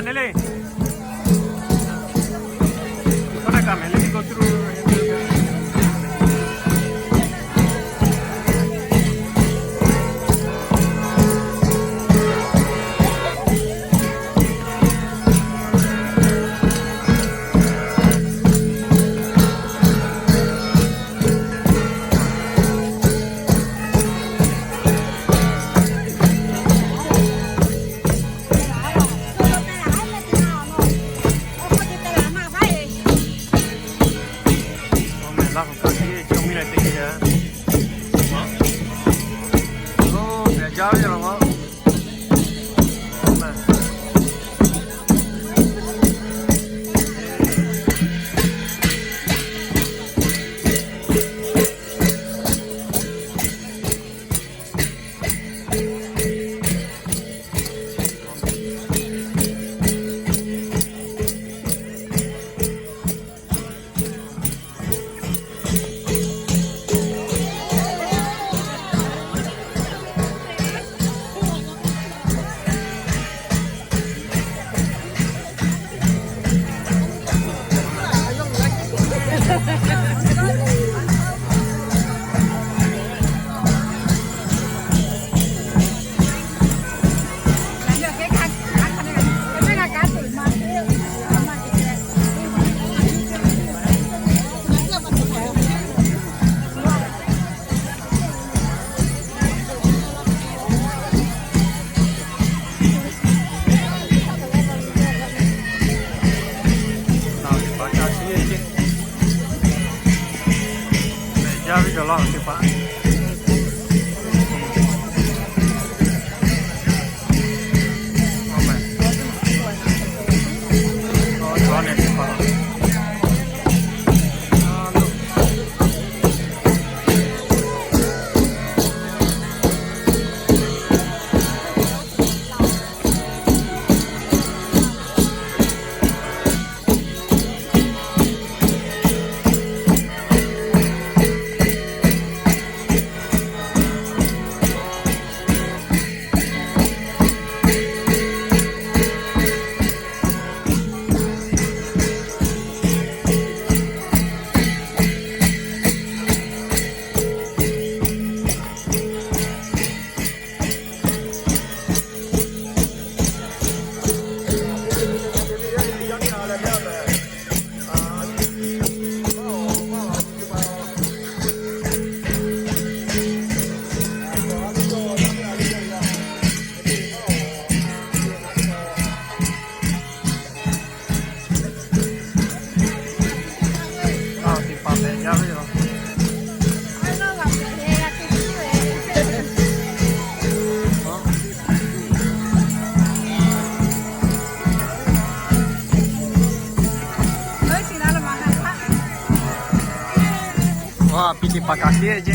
Lele. K'oˆ na kaꞈ mehˍ le, go through. Pi ti pa ka ke ce.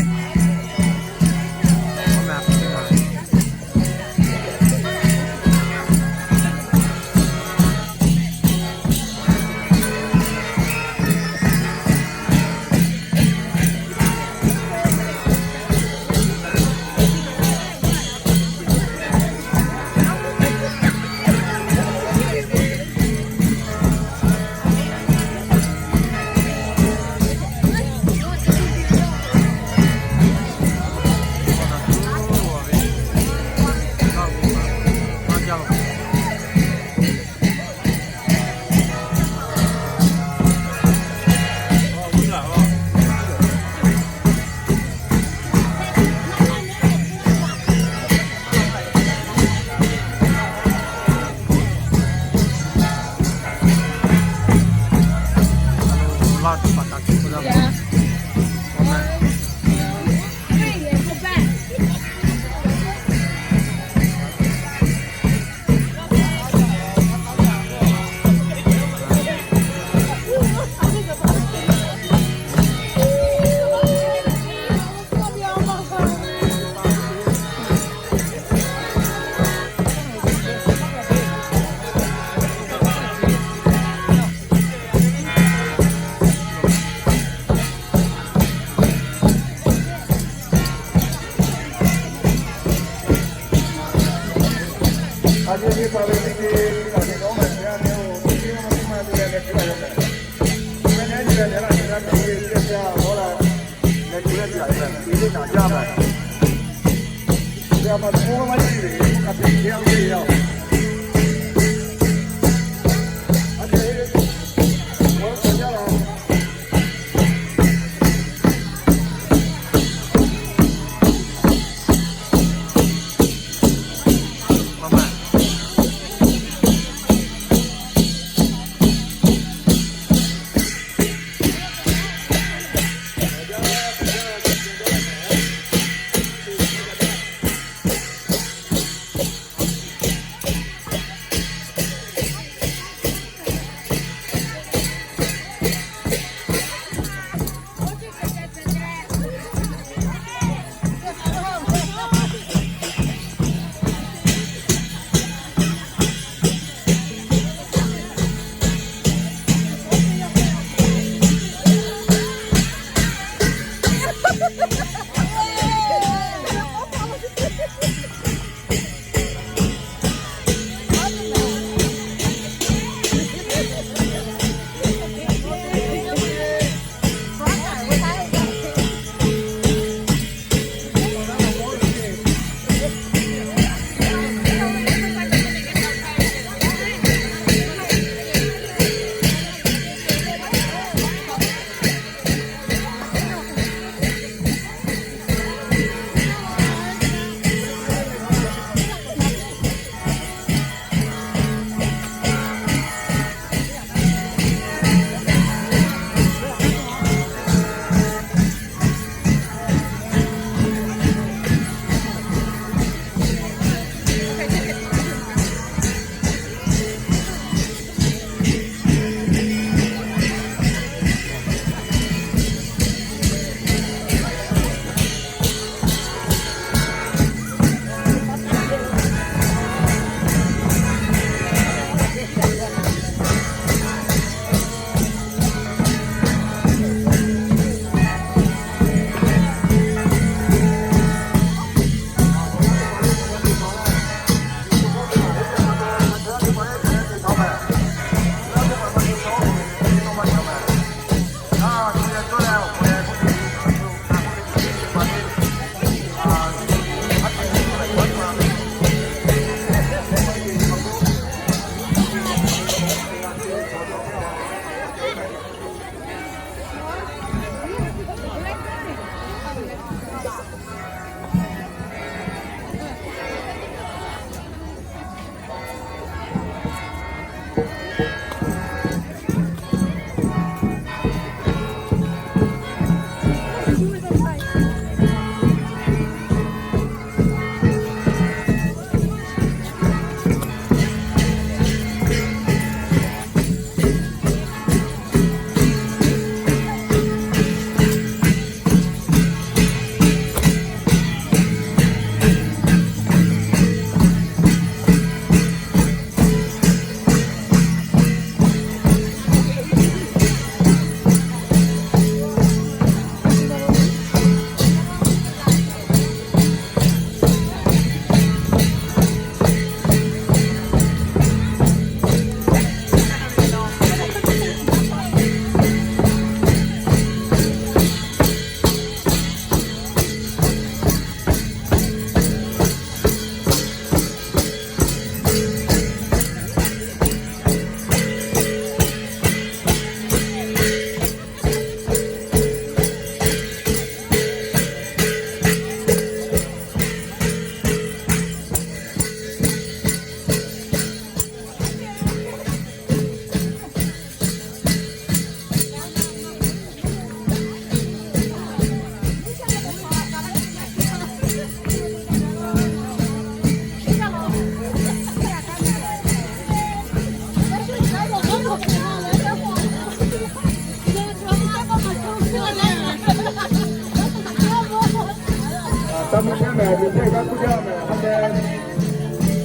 Taˇ mvuhˇ shehˉ mehˍ, miˬ teˇ g'aˇ kuˇ jaˇ mehˍ, haˉ leh,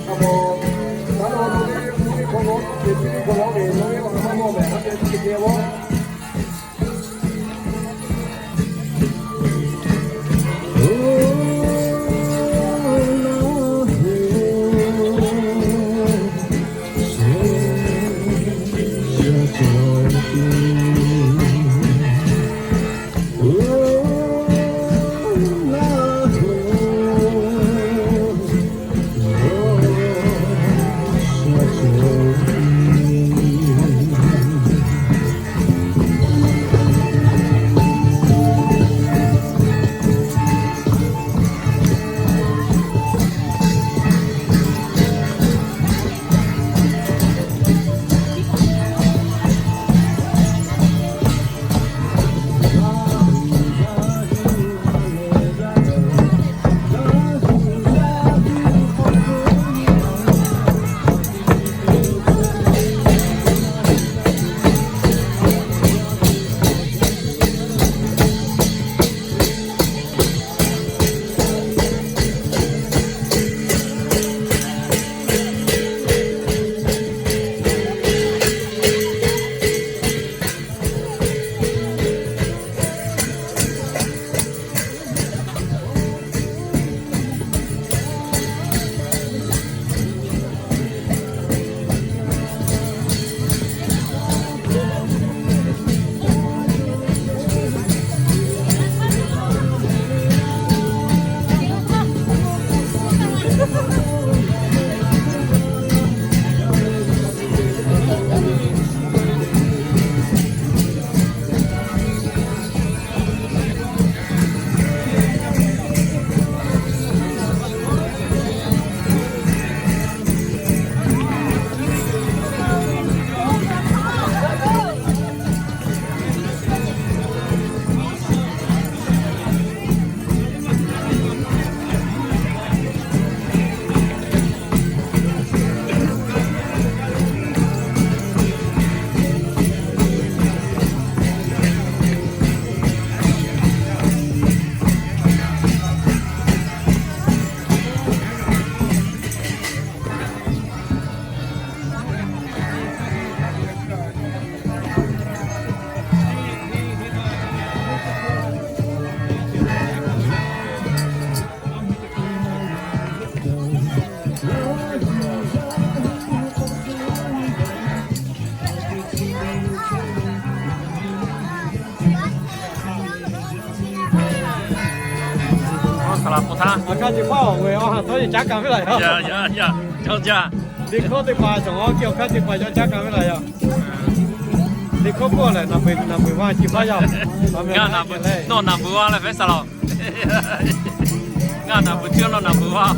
a mawˬ, taˇ lo lo ve, mvuhˇ miˬ hk'aw lo, teˇ tiˉ ve hk'aw lo ve, lo ve, a maˇ mawˬ mehˍ, haˉ leh teˇ ceuˬ te g'a. Aˬ hk'aˇ ce hpaˇ awˬ ve awˬ ha htawˇ yehˬ caˉ kaꞈ ve laˬ yaˇ. Liꞈ hkawˇ teˇ hpaˍ cawˬ, awˬ hk'aˇ teˇ hpaˍ yawˇ caˉ kaꞈ ve laˬ yaˇ. Liꞈ hkawˇ k'oˆ leh, naˍ beuˬ vaˇ ci hpaˇ yaˇ. Nawˬ naˍ beuˬ vaˇ leh fehˉ saˍ laˬ. Ngaˬ naˍ beuˬ tuˬ nawˬ naˍ beuˬ vaˇ.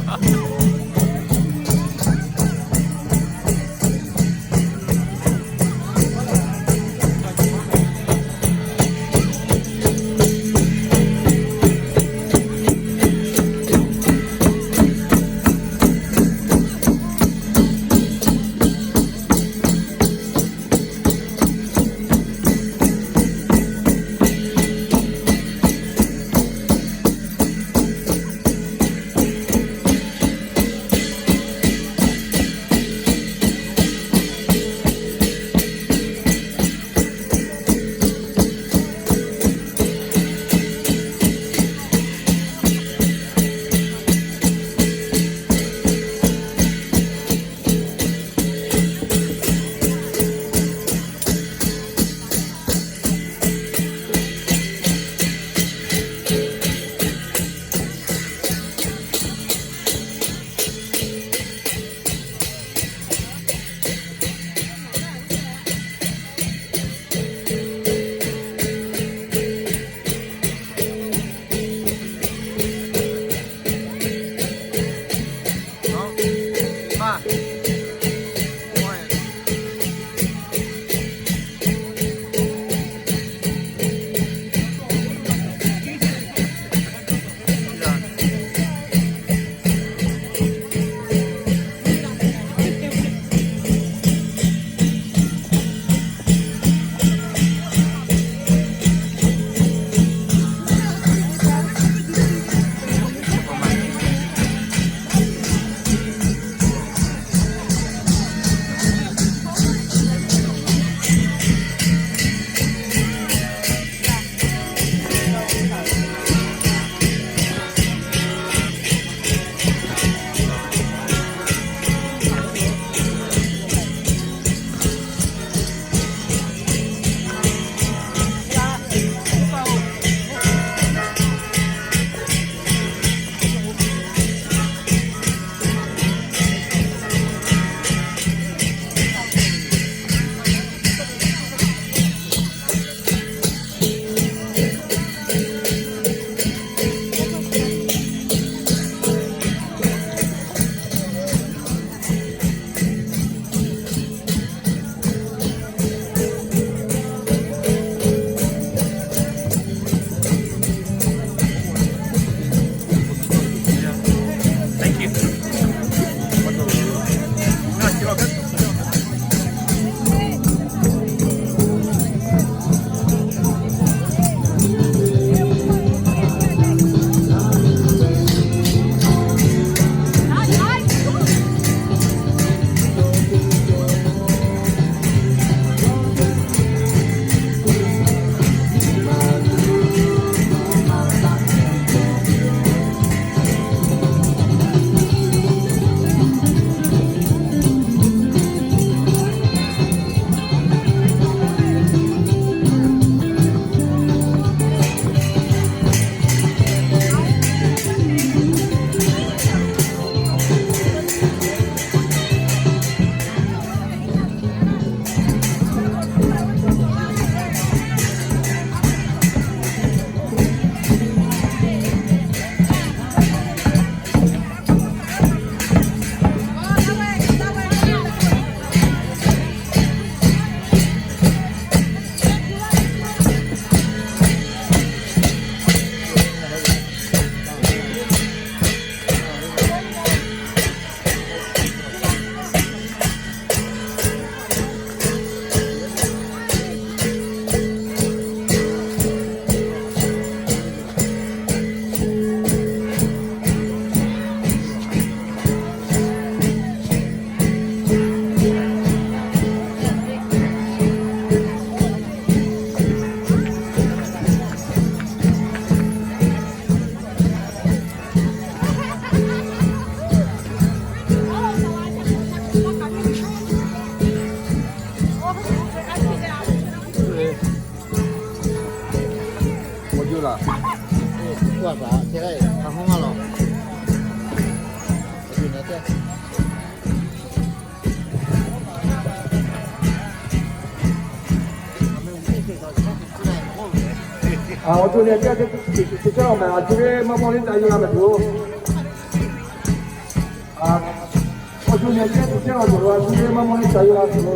Awˬ to nyi a ciˉ teˇ ceuˬ cawˇ a mehˍ, a cuˇ ve maˇ mawˇ liˇ ca yuˬ la mehˍ tuˬ. Awˬ to nyi a ciˉ teˇ ceuˬ cawˇ a mehˍ, a cuˇ ve maˇ mawˇ liˇ ca yuˬ la tuˬ.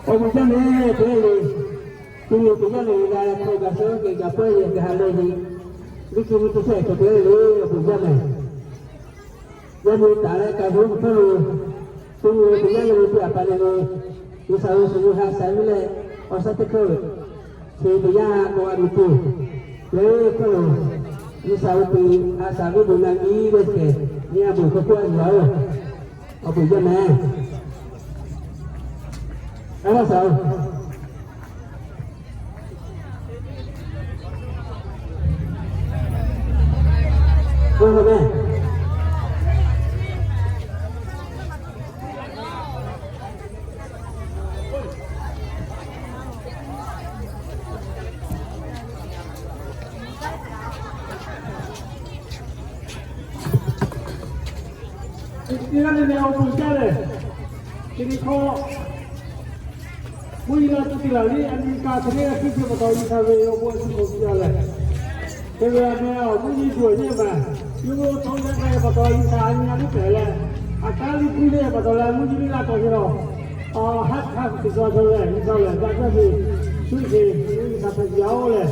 Awˬ bon jaˇ mehˍ, teˇ le. Teˇ le teˇ yanˇ le, g'a hk'aw gaˬ shawˉ kehˬ gaˬ pawehˇ yehˬ gaˬ ha leh le. Liˇ ki mvuhˇ teˇ shehˆ cawˬ te le, awˬ bon jaˇ mehˍ. Yaˇ miˇ taˍ leh ka heuˆ hk'aw lo, teˇ le teˇ yanˇ le ve teˇ a pa le le, G'uiˬsha ve shuˍ nyi ha shaˍ viˉ leh, awˬ shaˉ teˇ hkeuˆ, chi teˇ yanˇ k'o a miˬ tuˬ, le hk'aw lo, G'uiˬsha ve teˇ a shaˍ viˉ bon na nyi ve kehˬ nyi a bon hk'aw k'oˆ a yuˬ a oˬ. Awˬ bon jaˇ mehˍ. A laˇ shaˍ oˬ. Teˇ g'aˇ le le awˬ bon jaˇ lehˬ, chi nyi hkawˇ mvuhˇ nyi la tuˬ te laˬ liˇ, a nyi ka hk'e le a hkiˇ hk'e pa taw nyi hk'a ve awˬ bon a shu k'oˆ piˇ a lehˬ, hk'e ve a meh awˬ mvuhˇ nyi tuˬ awˬ nyi maˬ, yawˇ hui htawnˍ yaˇ hk'a pa taw nyi hk'a a nyi a liˇ pehˍ leh, a kanˉ liˇ puiˉ le pa taw leh mvuhˇ nyi liˇ laˇ taw ve lawˬ, a haˉ hk'aˇ tuˬ sha cawˬ leh nyi hk'a lehˬ, daꞈ jaˇ ve shuˉ ve nyi hk'a hpehꞈ yaˇ oˬ lehˬ,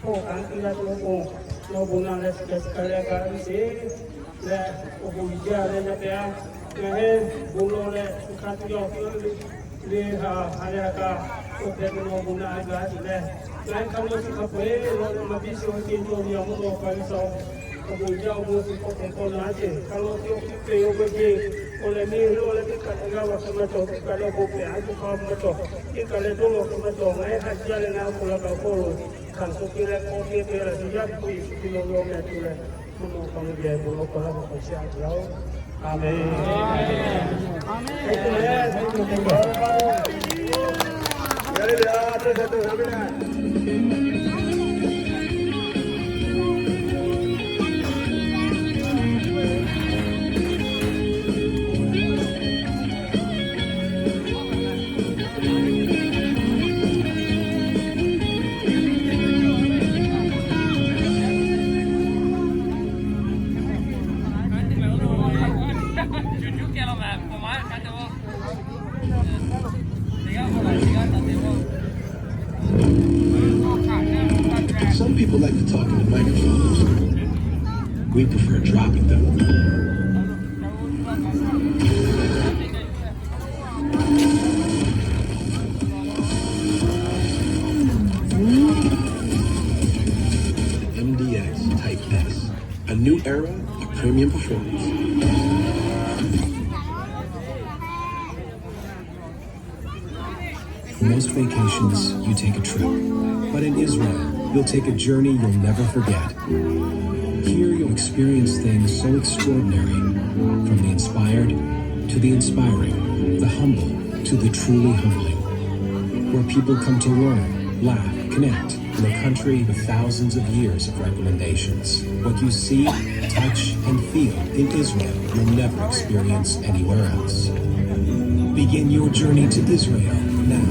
hk'oˆ kaꞈ te g'a tuˬ awˬ pon, nawˬ bon naˆ leh suhˍ hk'e suhˍ hk'e leh g'a ve sheˍ leh, awˬ bon uiˍ jaˇ leh na pehˍ a. Ngaˬ hui bon lawˬ leh suhˍ hk'a tuˬ yawˇ ve ha ha leh kaꞈ, oˇ hk'e te nawˬ bon naˆ g'a tuˬ leh, ngaˬ hui hk'a nawˬ chi hk'a peu-eˬ lawˬ leh maˇ biˇ shiˍ awˬ ceuˬ cawˬ ve awˬ mvuhˇ naw pa G'uiˬsha, awˬ bon uiˍ jaˇ awˬ bon shiˍ hk'awꞈ hk'e k'awꞈ na ceˬ hk'a nawˬ chi awˬ hk'e te awˬ bon ceˬ. Oˇ lehˬ miˬ lo leh teˇ kaˬ leh g'a lawˬ hk'e maˇ cawˬ, teˇ kaˬ leh bon pehˬ a tuˬ hk'a maˇ cawˬ, teˇ kaˬ leh dawˇ lawˬ hk'e maˇ cawˬ. Ngaˬ hui haꞈ jaˇ leh ngaˬ hui awˬ hk'aw lo kaꞈ awˬ hk'aw lo hkanˍ suh piˇ leh k'awꞈ te te leh, yaˇ hpu Yeˍsuˆ Hkriꞈ lo yawˇ meh tuˬ leh, mvuhˇ naw pa G'uiˬsha bon lawˬ k'o laˇ ve hk'a shaꞈ jaˇ-oˬ. Aˍmenˍ. Some people like to talk into microphones. We prefer dropping them. M D X Type S, a new era of premium performance. Most vacations, you take a trip. But in Israel, you'll take a journey you'll never forget. Here, you'll experience things so extraordinary, from the inspired to the inspiring, the humble to the truly humbling, where people come to learn, laugh, connect, in a country with thousands of years of recommendations. What you see, touch, and feel in Israel you'll never experience anywhere else. Begin your journey to Israel now.